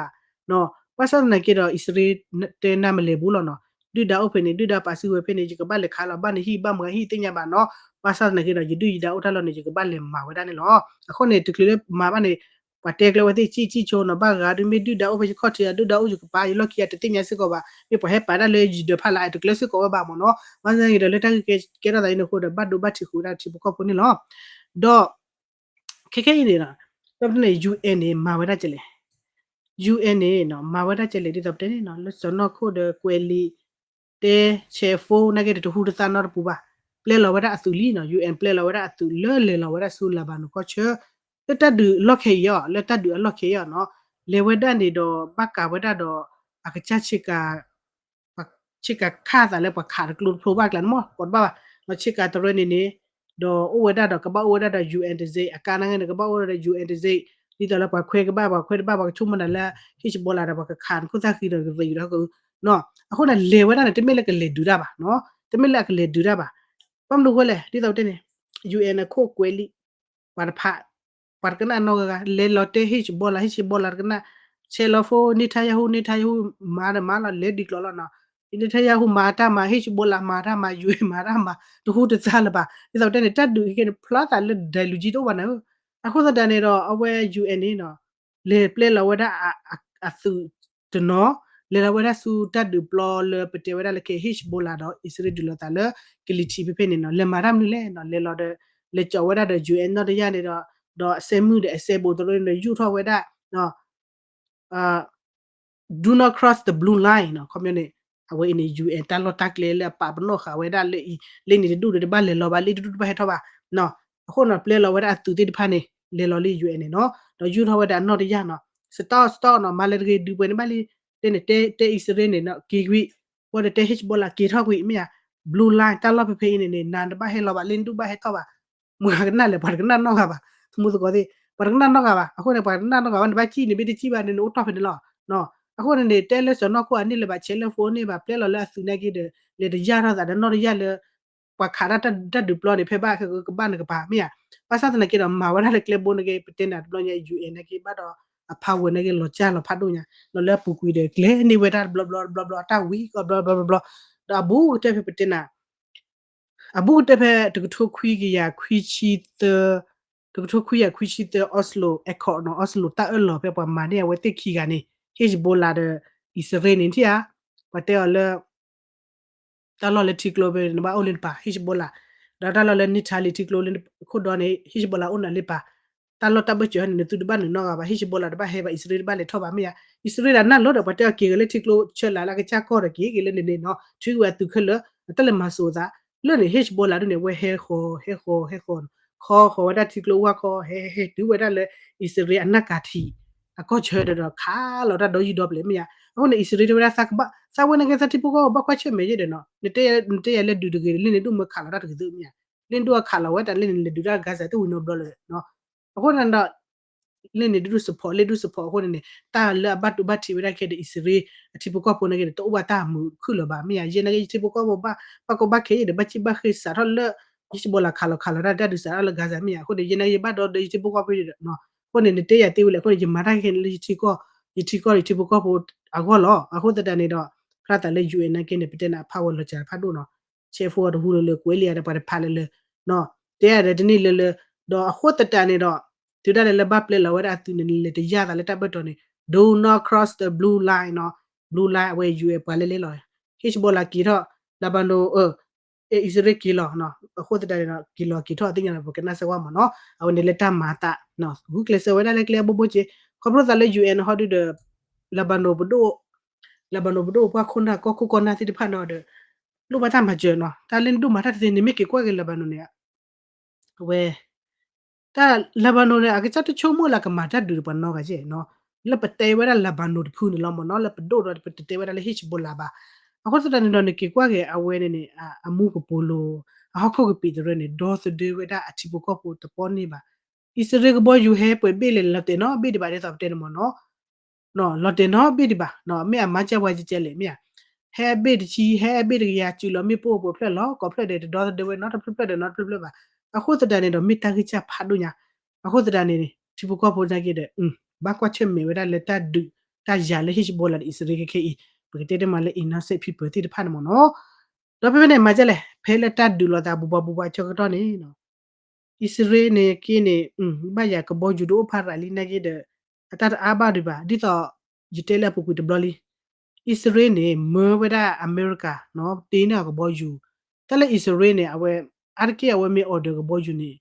ဘၣ်ဆၣ်သနာ်က့ဒီး အံၣ်စရ့လးတဲနၤမလဲၤဘူးလီၤနီၤ, ဒုၣ်ဒါအိၣ်ဖဲန့ၣ် ဒုၣ်ဒါပာ်စုဝဲဖဲန့ၣ် ယကဘၣ်လဲၤခးလီၤ, ဘၣ်နဟံၣ်ဘၣ်မၤဟံၣ်သ့ၣ်ညါဘၣ်နီၤ, ဘၣ်ဆၣ်သနာ်က့ဒီး ယဒုၣ်ယဒါအိၣ်တၢ်လီၢ်န့ၣ် ယကဘၣ်လဲၤမၤဝဲဒၣ်န့ၣ်လီၤ. အဃိန့ၣ် တချုးလၢမၤဘၣ်န့ၣ် ပှၤတဲကျဲဝဲသ့ၣ် ကံၣ်ကံၣ်ဆိနီၤ, ဘၣ်ဂၤဒုးမ့ၢ်ဒုၣ်ဒါအိၣ်ဖဲယခီၣ်ထံး ဒုၣ်ဒါအိၣ်ယကပၤ ယလီၢ်ခံဂၤတသ့ၣ်ညါစ့ၢ်ကီးဘၣ်, မ့ၢ်ပှၤဟဲပာ်တၢ်လၢယဒၢးဖးလၢအတကျဲစ့ၢ်ကီးဝဲဘၣ်မ့ၢ်နီၤ, ဘၣ်ဆၣ်သနာ်က့ဒီး လၢတၢ်ဂ့ၢ်ကဲထီၣ်သးအံၤန့ၣ်အဃိဒီး ဘၣ်ဒိဘၣ်ထံးဃုာ်ဝဲဒၣ်ထံဖိကီၢ်ဖိန့ၣ်လီၤ. ဒီး ခဲခဲအံၤန့ၣ် UN န့ၣ် မၤဝဲဒၣ်ကလဲၣ်, UN န့ၣ် မၤဝဲဒၣ်ကလဲၣ် ဒ်သိးပတဲန့ၣ် လၢစီၢ်နီၤခိၣ်ဒီးကွဲးလံာ် တဲ ဆဲးဖိ နာ်က့တဟူတသါနီတပူၤဘၣ်, ပျဲလီၤဝဲဒၣ်အသုးလံနီၤ, UN ပျဲလီၤဝဲဒၣ်အသုးလၢလဲၤလီၤဝဲဒၣ်ဆူ Lebanon ကီၢ်ဆၢ လၢတၢ်ဒုးအလီၢ်ခဲအံၤအီၤ လၢတၢ်ဒုးအလီၢ်ခဲအံၤအီၤနီၤ, လဲၤဝဲဒၣ်န့ၣ်ဒီး ဘၣ်ကးဝဲဒၣ်ဒီး အကစၢ်ဆ့ကၤ ဆ့ကၤခးသးလၢပှၤခးတကျိတဖျိဘၣ်ကျါန့ၣ်မ့ၢ် ကိးတဘၣ်ဘၣ်, ဆ့ကၤတရၢန့ၣ်န့ၣ် ဒီးအိၣ်ဝဲဒၣ်ဒီး ကဘၣ်အိၣ်ဝဲဒၣ်ဒီး UN တံဆိပ်, အကါနာ်က့န့ၣ် ကဘၣ်အိၣ်ဝဲဒၣ်ဒီး UN တံဆိပ်, ဒ်သိးလၢပှၤခွဲကဘၣ် ပှၤခွဲတဘၣ် ပှၤကဆိကမိၣ်နၤလၢ Hezbollah ဒီးပှၤကခးနခိၣ်သၣ်ဃံဒီးကသံးဒီး အဃိန့ၣ် လဲၤဝဲဒၣ်န့ၣ် တမ့ၢ်လၢကလဲၤဒုးတၢ်ဘၣ်, တမ့ၢ်လၢအကလဲၤဒုးတၢ်ဘၣ်. ဘၣ်မနုၤအဃိလဲၣ် ဒ်သိးပတဲန့ၣ် ယူၣ်အဲၣ်န့ၣ် အခိၣ်ကွဲးလံာ် ပှၤတဖၣ် ပှၤတကနၣ်နီတဂၤဂၤ လဲၤလီၤတဲ Hezbollah, Hezbollah တကနၣ်, ဆဲးလီၤဖိ Netanyahu, Netanyahu မၤဒီးမၤလီၤ လဲၤဒုးကျိးလီၤနီၤ, Netanyahu မၤတၢ်မၤ Hezbollah မၤတၢ်မၤ ယူၣ်အဲၣ်မၤတၢ်မၤ တဟူတသါလၢၤဘၣ်. ဒ်သိးပတဲန့ၣ် တၢ်ဒုးခဲကဲန့ၣ် ဖျါသးလၢဒဲလူၤကၠံတအိၣ်ဘၣ်န့ၣ်, အဃိသတးန့ၣ်ဒီး အဝဲ ယူၣ်အဲၣ်န့ၣ်နီၤ လဲၤပျဲလီၤဝဲဒၣ်အသုးတနီၤ, လဲၤလီၤဝဲဒၣ်ဆူတၢ်ဒုးပျီလၢပတဲဝဲဒၣ်လၢခဲ Hezbollah ဒီးအံၣ်စရ့လးဒုးလိာ်သးလၢ ကလံၤထံးဖဲဖဲန့ၣ်နီၤ, လဲၤမၤတၢ်မနုၤလဲၣ်နီၤ, လဲၤလီၤဒီး လဲၤကၠီၤဝဲဒၣ်ဒီး ယူၣ်အဲၣ်နီၢ်တယၢ်န့ၣ်ဒီး ဒီးအစဲမုၢ်ဒီးအစဲဘူးတရၢန့ၣ်ဒီး ယူၢ်ထီၣ်ဝဲဒၣ် Do not cross the blue line နီၤ, ခီပညီန့ၣ် အဝဲအံၤန့ၣ် ယူၣ်အဲၣ် တၢ်လီၢ်တၢ်ကျဲလၢအပာ်ပနီၣ်ဃာ်ဝဲဒၣ်လၢအံၤ လၢန့ၣ်တဒူၣ်ဒီးတဘၣ်လဲၤလီၤဘၣ် လၢတဒူၣ်တဘၣ်ဟဲထီၣ်ဘၣ်နီၤ, အဃိနီၤ ပျဲလီၤဝဲဒၣ်အသုးသ့ၣ်တဖၣ်န့ၣ် လဲၤလီၤလၢယူၣ်အဲၣ်န့ၣ်နီၤ, ဒီးယူၢ်ထီၣ်ဝဲဒၣ်အနီၢ်တယၢ်နီၤ, စတီၣ်စတီၣ်နီၤ မၤလၢတဂ့ၤ ဒုးပှဲၤန့ၣ်ဘၣ်လံ, လၢန့ၣ် တဲအံၣ်စရ့လးန့ၣ်နီၤ က့ၤကွံာ်, ဝဲဒီးတဲ Hezbollah က့ၤထီၣ်ကွံာ် မ့ၢ်ဧါ, blue line တၢ်လီၢ်ဖဲဖဲအံၤန့ၣ်န့ၣ် နၤတဘၣ်ဟဲလီၤဘၣ် လၢနဒူၣ်ဘၣ်ဟဲထီၣ်ဘၣ် မၤကနၣ်လဲၣ် ပှၤတကနၣ်နီတဂၤဘၣ်, သမူသကိးသ့ၣ် ပှၤတကနၣ်နီတဂၤဘၣ်, အဃိန့ၣ် ပှၤတကနၣ်နီတဂၤဘၣ် နဘၣ်စံၣ်န့ၣ် မ့ၢ်တစံၣ်ဘၣ်န့ၣ် နအိၣ်တီၢ်ဖဲန့ၣ်လီၤ. အဃိန့ၣ်န့ၣ် တဲလၢစီၤနီၢ်ခိၣ်အန့ၢ်လၢၤဘၣ် ဆဲးလၢဖိန့ၢ်ဘၣ် ပျဲလီၤလၢအသုးနာ်က့ဒီး လဲၤတယၢ်ထီၣ်သးဒီးနီၢ်တယၢ်လၢ ပှၤခးတၢ်တၢ်ဒုးပျီန့ၣ် ဖဲဘၣ်ကဘၣ်နကပၤ မ့ၢ်ဧါ, ဘၣ်ဆၣ်သနာ်က့ဒီး မၤဝဲဒၣ်လၢကျဲဘိနာ်က့ ပတဲနၤတဘျီညါ ယူၣ်အဲၣ် နာ်က့ဘၣ်ဒီး အဖးဝဲနာ်က့ လီၤစၢ်လီၤဖးဒိၣ်ညါ လီၤလၢအပူၤကွံာ်ဒီးကျဲန့ၢ်ဝဲဒၣ်တဘျီဘျီတဘျီဘျီ အတၢ်ဝံၤကီဘျီဘျီဘျီဘျီ ဒီးအဘူးကတၢၢ်ဖဲပတဲနၤ အဘူးကတၢၢ်ဖဲတကထိခွံကယၤခွံဆံသၢ, တကထိခွံကယၤခွံဆံသၢ Oslo Accord နီၤ Oslo တၢ်အၢၣ်လီၤဖဲပှၤမၤန့ၢ်အဝဲသ့ၣ်ခံဂၤန့ၣ် Hezbollah ဒီးအံၣ်စရ့လးန့ၣ်ထံၣ်ဧါ, ပှၤတဲအီၤလၢ တၢ်လီၢ်လၢထံကျိဖဲန့ၣ် နဘၣ်အိၣ်လၢနပၤ Hezbollah ဒီးတၢ်လီၢ်လၢ Netanyahu ထံကျိလၢခိၣ်ဒီန့ၣ် Hezbollah အိၣ်နၤလၢပၤ, တၢ်လီၢ်တၢ်ဘၢၣ်စၢၤန့ၣ် နသုတဘၣ်နုာ်နီတဂၤဘၣ် Hezbollah တဘၣ်ဟဲဘၣ် အံၣ်စရ့လးတဘၣ်လဲၤထီၣ်ဘၣ် မ့ၢ်ဧါ, အံၣ်စရ့လးနၢ်လီၤဒီး ပှၤတဲအီၤက့ၤက့ၤလၢထံကျိဆၢလၢ်လၢအကစၢ်ကီၢ်ဒီးက့ၤက့ၤလၢန့ၣ်န့ၣ်နီၤ ထုးက့ၤဝဲအသုးခဲလၢာ် အတၢ်လဲၤမၤစိာ်သး လၢန့ၣ် Hezbollah ဒ်န့ၣ် အဝဲဟဲဃီၤ ဟဲဃီၤ ဟဲဃီၤ ခီဃီၤဝဲဒၣ်ထံကျိဝၢ်ခီ ဟဲဟဲတုၤဝဲဒၣ်လၢ အံၣ်စရ့လးအနၢ်ကၤထံး အကီၢ်ဆၢဒီး ခးလီၤတၢ်ဒီယုၢ်ဒီပလဲၣ် မ့ၢ်ဧါ, အဃိန့ၣ် အံၣ်စရ့လးတဲဝဲဒၣ် သးဝဲန့ၣ်က့ၤသးထံဖိကီၢ်ဖိဘၣ်ကွၢ်ဆၢၣ်မဲာ်ယဲဒီးနီၤ နတဲယၤလၢဒုးတဂ့ၤ လၢန့ၣ်ဒိၣ်မၢခးလီၤတၢ်တကသုး မ့ၢ်ဧါ, လၢန့ၣ်ဒိၣ်အခးလီၤဝဲတၢ်လၢန့ၣ် လဲၤဒုးတၢ် Gaza တဝံၤနီတဘျီလၢၤ အဃိန့ၣ်ဒီး လၢန့ၣ်ဒုး support လၢဒုး support အဃိန့ၣ်န့ၣ် တၢ်လၢအဘၣ်တူၢ်ဘၣ်ထံးဝဲဒၣ်ခဲဒီး အံၣ်စရ့လး အထံဖိကီၢ်ဖိနာ်က့ဒီး တအိၣ်ဘၣ်တၢ်မုာ်ခုၣ်လၢၤဘၣ် မ့ၢ်ဧါ, ယဲနာ်က့ ယထံဖိကီၢ်ဖိဘၣ် ဘၣ်ကီဘၣ်ခဲအံၤဒီး ဘၣ်စံၣ်ဘၣ်ဃ့စးထီၣ်လၢ Hezbollah ခးလီၤခးလီၤတၢ် တၢ်ဒုးစးထီၣ်လၢ Gaza မ့ၢ်ဧါ, အဃိန့ၣ် ယဲနာ်က့ ယဘၣ်ဒီဒီးယထံဖိကီၢ်ဖိဒီး အဃိန့ၣ် နတဲယၤသ့ဝဲလဲၣ် အဃိန့ၣ် ယမၤတၢ်ခဲခဲန့ၣ်လၢယထံကီၢ် ယထံကီၢ်ယထံဖိကီၢ်ဖိအဂီၢ်လီၤ, အဃိသတးန့ၣ်ဒီး ဖျါသးလၢ ယူၣ်အဲၣ် နာ်က့န့ၣ် ပတဲနၤအဖးဝဲလီၤစၢၤဖးဒိၣ်နီၤ ဆဲးဖိအတဟူလၢလၢ ကွဲးလံယၤဒီးပှၤတဖးလၢလၢ တဲယၤဒီးတန့ၢ်လၢလၢ ဒီးအဃိသတးန့ၣ်ဒီး တုၤဒၣ်လဲာ်လၢဘၣ်ပျဲလီၤဝဲဒၣ်အသုးန့ၣ် လဲၤတယၢ်သးလၢတၢ်ဘၢၣ်တီၤန့ၣ် do not cross the blue line နီၤ, blue line အဝဲ ယူၢ်အဲၣ် ပှၤလဲလဲလီၤ, Hezbollah က့ၤထီၣ် Lebanon အံၣ်စရ့လးက့ၤလီၤ, အဃိသတးန့ၣ်ဒီး က့ၤလီၤက့ၤထီၣ်သ့ၣ်ညါဒီး ပကနၣ်စၢၤဝဲမ့ၢ်နီၤ, အဝဲန့ၣ်လၢတၢ်မၤအသး ဂုာ်ကျဲးစၢးဝဲဒၣ်လၢကျဲအဘိဘိက့ၤ, ခီဖျိသးလၢ ယူၢ်အဲၣ် ဟီဒုဒီး Lebanon ပဒိၣ် Lebanon ပဒိၣ်ပှၢ်ခိၣ်နၢ်ကီၢ်ခိၣ်ကီၢ်နၢ်သ့ၣ်တဖၣ်န့ၣ်ဒီး လိၣ်ဘၣ်တၢ်မၤစၢၤနီၤ, တၢ်လၢနဒိၣ်မၤတၢ်တသ့န့ၣ် မ့ၢ်က့ၤကွၢ်က့ၤ Lebanon န့ၣ် အဝဲ တၢ် Lebanon န့ၣ် အကစၢ်တဆိကမိၣ်လၢအကမၤတၢ်ဒုးဒီးပှၤနီတဂၤကဲနီၤ, လၢပတဲဝဲဒၣ် Lebanon တဖုန့ၣ်လီၤမ့ၢ်နီၤ, လၢပဒိၣ်ဒီးပတတဲဝဲဒၣ်လၢ Hezbollah ဘၣ်, အဃိသတးန့ၣ်ဒီး နက့ၤကွၢ်က့ၤအဝဲန့ၣ်န့ၣ် အမူကပိာ်လိၤ အဟီၣ်ခိၣ်ကပံာ်တရၢန့ၣ် ဒီသဒၢဝဲဒၣ်အထံဖိကီၢ်ဖိတပီၢ်န့ၣ်ဘၣ်, အံၣ်စရ့လးကဘီယူၤဟဲပှဲၤဘ့ၣ်လဲၣ် လီၤတဲာ်နီတဘ့ၣ်ဒံးဘၣ် ဒ်သိးပတဲန့ၣ်မ့ၢ်နီၤ လီၤတဲာ်နီတဘ့ၣ်ဒံးဘၣ်, မ့ၢ်အမၤစၢၤပှၤကဲကဲလဲၣ် မ့ၢ်ဧါ, ဟဲဘ့ၣ်တဆံ ဟဲဘ့ၣ်တကယၤ စုလီၤမ့ၣ်ပိၢ်ပိာ်ဖျၢၣ်လီၤ ကိးဖျၢၣ်ဒီး တဒီသဒၢဝဲနီတဖျၢၣ်ဖျၢၣ်ဒီးနီတဖျၢၣ်ဖျၢၣ်ဘၣ်, အဃိသတးန့ၣ်ဒီး မ့ၢ်တၢ်ဂံၢ်စၢ်ဖးဒိၣ်ညါ, အဃိသတးန့ၣ် ထံဖိကီၢ်ဖိနာ်က့ဒီး ဘၣ်ကွၢ်ဆၢၣ်မဲာ်ဝဲဒၣ်လၢတၢ်ဒုးတၢ်ယၤလၢ Hezbollah ဒီးအံၣ်စရ့လးခဲခဲအံၤ, ပကတဲတမံၤလၢ innocent people သ့ၣ်တဖၣ်န့ၣ်မ့ၢ်နီၤ, ဒီးဖဲဖဲန့ၣ် မၤဒ်လဲၣ် ဖဲလၢတၢ်ဒုးလိာ်သးဘူးဘူးဘူးဘူးအဆၢကတီၢ်န့ၣ် အံၣ်စရ့လးန့ၣ်က့န့ၣ် ဘၣ်ယၤကဘီယူၤတအိၣ်ဖးရၤလံနာ်က့ဒီး အတၢ်တအါဘၣ်ဒံးဘၣ် ဒ်သိး ယတဲလၢအပူၤကွံာ်တဘျီလံ, အံၣ်စရ့လးန့ၣ် မၢဝဲဒၣ်အမဲရကၤ တ့န့ၢ်အီၤကဘီယူၤ, တၢ်လၢအံၣ်စရ့လးန့ၣ် အဝဲ အါတက့ၢ်အဝဲမ့ၢ် order ကဘီယူၤန့ၣ်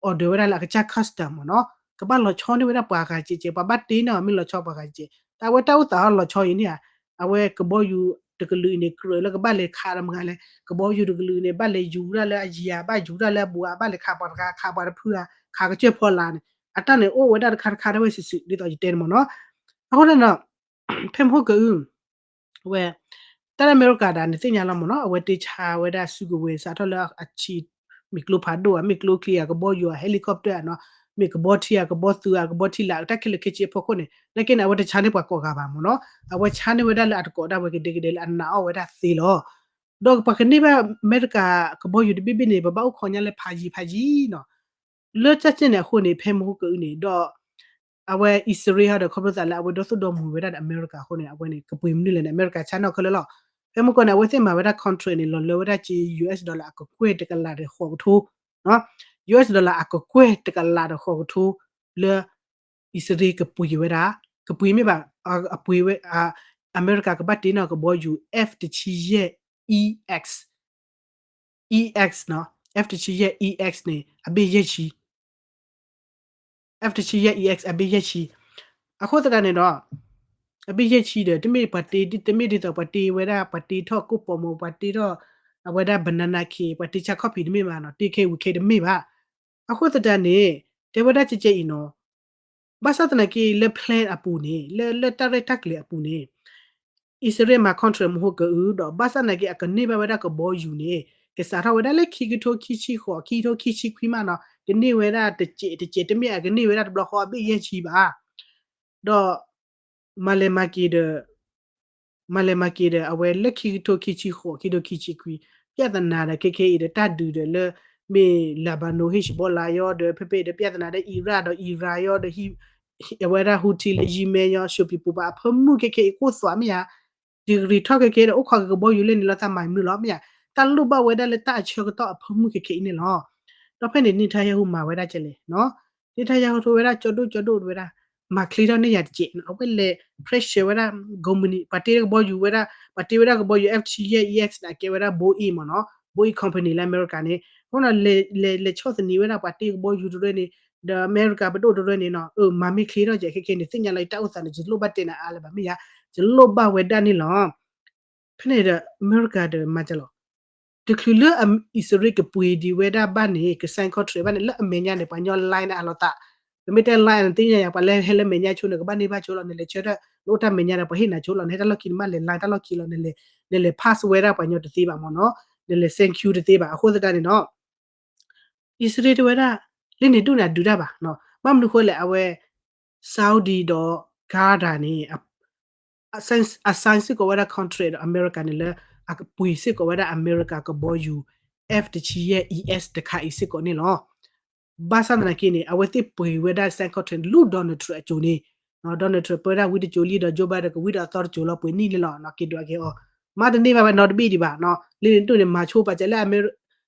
order ဝဲဒၣ်လၢအကစၢ် custom မ့ၢ်နီၤ, ကဘၣ်လီၤဆီန့ၢ်ဝဲဒၣ်ပှၤဂၤကဲကဲ ပှၤဘၣ်တ့န့ၢ်အီၤမ့ၢ်လီၤဆီပှၤဂၤကဲကဲ, တၢ်အဝဲတၢ်အိၣ်သးအီၤလီၤဆီအံၤန့ၣ်ဧါ, အဝဲကဘီယူၤတကလုာ်အံၤန့ၣ် ကြၢးလၢကဘၣ်လဲၤခးတမံၤလဲၣ်, ကဘီယူၤတကလုာ်အံၤန့ၣ် ဘၣ်လဲၤယူၤဒၣ်လၢအယံၤဧါ ဘၣ်ယူၤဒၣ်လၢအဘူးဧါ ဘၣ်လဲၤခးပှၤတဂၤ ခးပှၤတဖုဧါ ခးကစၢၢ်ဖီလာ်န့ၣ် အတၢ်န့ၣ်အိၣ်ဝဲဒၣ်တခါတခါဒၣ်ဝဲစုာ်စုာ် ဒ်သိးယတဲန့ၣ်မ့ၢ်နီၤ, အဃိန့ၣ်ဒီး ဖဲမဟိကၢအု ဝဲ တၢ်လၢအမဲရကၤဒၣ်န့ၣ်သ့ၣ်ညါလီၤမ့ၢ်နီၤ, အဝဲတ့ဆါဝဲဒၣ်စုကဝဲၤ စးထီၣ်လၢအဆံ မ့ၢ်ကျိဖးဒိၣ်ဧါ မ့ၢ်ကျိချံဧါ ကဘီယူၤဧါ helicopter ဧါနီၤ, မ့ၢ်ကဘီထံဧါ ကဘီသူဧါ ကဘီထံလာ် တၢ်ခဲလၢာ်ခဲဆ့အဖီခိၣ်န့ၣ် နာ်က့န့ၣ် အဝဲတဆါန့ၢ်ပှၤကိးဂၤဘၣ်မ့ၢ်နီၤ. အဝဲဆါန့ၢ်ဝဲဒၣ်လၢအတကိးဒၣ်ဝဲကဒဲကဒဲလၢအနာ်အီၣ်ဝဲဒၣ်သ့လီၤ. ဒီးပှၤကန့ၢ်ဘၣ်အမဲရကၤကဘီယူၤတဘ့ၣ်ဘ့ၣ်န့ၣ် ပဘၣ်အိၣ်ခိးညါလၢဖးယံၤဖးယံၤနီၤ. လၢတၢ်စ့ၢ်န့ၣ်အဃိန့ၣ် ဖဲမဟိကအုန့ၣ်ဒီး အဝဲအံၣ်စရ့လးဒီး ခီဖျိသးလၢအဝဲဒီသိၣ်ဒီမုာ်ဝဲဒၣ်ဒီးအမဲရကၤအဃိန့ၣ် အဝဲန့ၣ် ကပှ့ၤမနုၤလဲၣ်န့ၣ် အမဲရကၤဆါန့ၢ်အီၤခဲလၢာ်လီၤ. ဖဲမဟိကန့ၣ် အဝဲသ့ၣ်မၤဝဲဒၣ် contract န့ၣ် လီၤလၢဝဲဒၣ်က့ US dollar အကကွဲၢ်တကလးဒီးဃိးကထိ US dollar အကကွဲၢ်တကလးဒီးဃိးကထိ လၢ အံၣ်စရ့လးကပှ့ၤဝဲဒၣ် ကပှ့ၤမ့ၢ်ဘၣ် အပှ့ၤဝဲ အမဲရကၤကဘၣ်တ့န့ၢ်ကဘီယူၤ F တဆံယဲၢ် EX EX နီၤ F တဆံယဲၢ် EX န့ၣ် အဘ့ၣ်ယဲၢ်ဆံ F တဆံယဲၢ် EX အဘ့ၣ်ယဲၢ်ဆံ အဃိသတးန့ၣ်ဒီး အဘ့ၣ်ယဲၢ်ဆံဒီး တမ့ၢ်ပှၤတ့ တမ့ၢ်ဒ်သိးပှၤတ့ဝဲဒၣ် ပှၤတ့ထီၣ်ကိၣ်ပိာ်မုၣ် ပှၤတ့ထီၣ် အဝဲဒၣ် banana cake ပှၤတ့ဆါခီၣ်ဖံးတမ့ၢ်ဘၣ်နီၤ တ့ခဲဝံၤခဲတမ့ၢ်ဘၣ်. အဃိသတးန့ၣ် တဲဝဲဒၣ်ကဲကဲအံၤနီၤ ဘၣ်ဆၣ်သနာ်က့လၢ plan အပူၤန့ၣ် လၢ လၢတၢ်ရဲၣ်တၢ်ကျဲၤအပူၤန့ၣ် အံၣ်စရ့လးမၤ contract မဟိကအုဒီး ဘၣ်ဆၣ်သနာ်က့အကန့ၢ်ဘၣ်ဝဲဒၣ်ကဘီယူၤန့ၣ် ကစးထီၣ်ဝဲဒၣ်လၢခံကထိခံဆံဃိး ခံကထိခံဆံခွံမးနီၤ ကန့ၢ်ဝဲဒၣ်တစဲးတစဲး တမ့ၢ်အကန့ၢ်ဝဲဒၣ်တဘျီဃီအဘ့ၣ်ယဲၢ်ဆံဘၣ်. ဒီး မၤလဲၤမၤက့ၤဒီး မၤလဲၤမၤက့ၤဒီး အဝဲလၢခံကထိခံဆံဃိး ခံကထိခံဆံခွံ ပြဿနာဒီးခဲခဲအံၤဒီး တၢ်ဒုးဒီးလၢ မ့ၢ် Lebanon Hezbollah ယီၤဒီး ဖဲဖဲအံၤဒီး ပြဿနာဒီး Iraq ဒီး Iran ယီၤဒီး အဝဲဒၣ် Houthi လၢ Yemen ယီၤ ရှုံပံၤပူၤဘၣ် အဖၢမုၢ်ခဲခဲအံၤကိၢ်သွးမ့ၢ်ဧါ degree ထီၣ်ခဲခဲဒီး အိၣ်ခိးက့ၤကဘီယူၤလဲၣ်န့ၣ်လီၤ သးမၤမနုၤလီၤမ့ၢ်ဧါ တၢ်လိၣ်ဘၣ်ဝဲဒၣ်လၢတၢ်အဆၢကတီၢ်အဖၢမုၢ်ခဲခဲအံၤန့ၣ်လီၤ. ဒီးဖဲန့ၣ် Netanyahu မၤဝဲဒၣ်ကဲလဲၣ် Netanyahu ထီၣ်ဝဲဒၣ်ကၠီဒိၣ်ကၠီဒိၣ်ဝဲဒၣ် မၤချ့ထီၣ်န့ၢ်ယၤတကဲး အဝဲလဲၤ pressure ဝဲဒၣ် company ပှၤတ့ကဘီယူၤဝဲဒၣ် ပှၤတ့ဝဲဒၣ်ကဘီယူၤ F တဆံယဲၢ် EX န့ၣ် အကဲဝဲဒၣ် Boeing မ့ၢ်နီၤ Boeing company လၢအမဲရကၤန့ၣ် အဃိန့ၣ် လဲၤလဲၤဆီၣ်သနံးဝဲဒၣ်ပှၤတ့ကဘီယူၤတရၢန့ၣ် ဒီးအမဲရကၤပဒိၣ်တရၢန့ၣ်နီၤ အမၤမ့ၢ်ချ့ထီၣ်ကဲခဲခဲန့ၣ် သ့ၣ်ညါလီၤ ယတၢ်အိၣ်သးန့ၣ် ယလိၣ်ဘၣ်တဲနၤအါလၢၤဘၣ်မ့ၢ်ဧါ ယလိၣ်ဘၣ်ဝဲဒၣ်န့ၣ်လီၤ. ဖဲန့ၣ်ဒီး အမဲရကၤဒီးမၤကလီၤ တချုးလၢအံၣ်စရ့လးကပှ့ၤဒံးဝဲဒၣ်ဘၣ်န့ၣ် က sign contract ဘၣ်န့ၣ် လၢအမဲာ်ညါန့ၣ် ပှၤညီ line န့ၣ်အလီၤသး ပမ့ၢ်တဲ line န့ၣ် သ့ၣ်ညါယၤ ပှၤလၢဟဲလၢမဲာ်ညါဆိန့ၣ် ကဘၣ်န့ၢ်ဘၣ်ဆိလီၤ နလဲၤဆၢထၢၣ် နအိၣ်တၢ်မဲာ်ညါဒီး ပှၤဟ့ၣ်နၤဆိလီၤ နဟဲတၢ်လီၢ်ခံန့ၣ် မ့ၢ်လဲၤ line တၢ်လီၢ်ခံလီၤ နလဲၤ pass ဝဲဒၣ်ပှၤညီတသ့ဘၣ်မ့ၢ်နီၤ နလဲၤ thank you တသ့ဘၣ် အဃိသတးန့ၣ်ဒီး အံၣ်စရ့လးတဲဝဲဒၣ် လၢန့ၣ်ဒိၣ်န့ၣ် အဒုးတၢ်ဘၣ် ဘၣ်မနုၤဃိလဲၣ် အဝဲ Saudi ဒီး Qatar န့ၣ် အ sign စ့ၢ်ကီးဝဲဒၣ် contract ဒီးအမဲရကၤန့ၣ်လၢ အကပှ့ၤစ့ၢ်ကီးဝဲဒၣ်အမဲရကၤကဘီယူၤ F တဆံယဲၢ် EX တခါအံၤစ့ၢ်ကီးန့ၣ်လီၤ. ဘၣ်ဆၣ်သနာ်က့န့ၣ် အဝဲသ့ၣ်ပှ့ၤဝဲဒၣ် sign contract လၢ Donald Trump အစိၤန့ၣ် Donald Trump ပၢဝဲဒၣ်ဝံတစိၤလံဒီး Joe Biden ကဝံဒီးအသီတစိၤလီၤ ပှ့ၤနံၣ်လံလီၤ က့ၤဒွးက့ၤအီၤ မၤတန့ၢ်ဘၣ်ဝဲနီတဘ့ၣ်ဒံးဘၣ် လၢန့ၣ်ဒိၣ်န့ၣ် မၤဆိပာ်စၢၤလၢ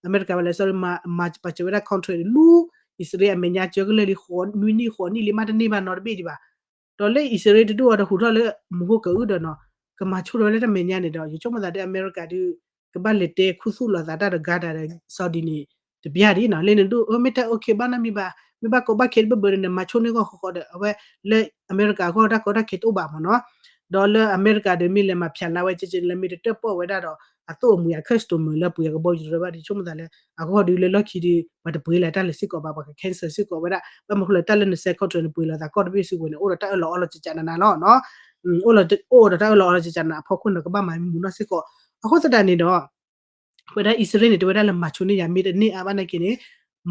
အမဲရကၤဝဲလဲၣ် sorry မၤပာ်စၢၤဝဲဒၣ် contract လၢ အံၣ်စရ့လးအမဲာ်ညါကၢကလၢာ်လံ ဃိးနွံနံၣ်ဃိးနံၣ်လံ မၤတန့ၢ်ဘၣ်နီတဘ့ၣ်ဒံးဘၣ် ဒီးလၢအံၣ်စရ့လးတဒိၣ်အီၤဒီးဟူးထီၣ်လၢမဟိကအုဒီးနီၤ ကမၤဆိထီၣ်ဝဲလၢတၢ်မဲာ်ညါန့ၣ်ဒီး ယဆိကမိၣ်သးဒီးအမဲရကၤဒုး ကဘၣ်လဲၤတဲခူသူၣ်လိာ်သးတၢ်ဒီး Qatar ဒီး Saudi န့ၣ် တပျၢ်ဒံးနီၤ လၢန့ၣ်ဒိၣ် မ့ၢ်တၢ် okay ဘၣ်နီတမံၤဘၣ် မ့ၢ်ဘၣ်ကိးဘၣ်ခဲတဘၢဘၢန့ၣ် နမၤဆိန့ၢ်ဂီၢ်ဃီဃီဒီး အဝဲလၢအမဲရကၤအဂီၢ်တၢ်ကီတၢ်ခဲတအိၣ်ဘၣ်မ့ၢ်နီၤ ဒီးလၢအမဲရကၤဒီးမ့ၢ်လဲၤမၤဖျါလါဝဲကဲကဲလၢမ့ၢ်တတၢၣ်ပီၣ်ဝဲဒၣ်ဒီး အသိၣ်အမှံၤအ customer လၢပှ့ၤအကဘီယူၤတရၢဘၣ်ဒီး ဆိကမိၣ်သးလၢ အဂီၢ်ဒုးလၢလီၢ်ခံဒုး ပှၤတပှ့ၤလၢတၢ်လၢစ့ၢ်ကီးဘၣ် ပှၤက cancel စ့ၢ်ကီးဝဲဒၣ် ဘၣ်မနုၤဃိလဲၣ် တၢ်လၢန sign contract နပှ့ၤလိာ်သးကီၢ်တဘ့ၣ်စုကဝဲၤန့ၣ် အိၣ်ဒီးတၢ်အၢၣ်လီၤအီလီၤကကနနၤလီၤ အိၣ်ဒီးတၢ်အၢၣ်လီၤအီလီၤကကနနၤအဖီခိၣ်န့ၣ် ကဘၣ်မၤမံမူနီၢ်စ့ၢ်ကီး အဃိသတးန့ၣ်ဒီး ဝဲဒၣ်အံၣ်စရ့လးန့ၣ် တဲဝဲဒၣ်လၢမၤဆိန့ၢ်ယၤမ့ၢ်တန့ၢ်အါဘၣ်နာ်က့န့ၣ်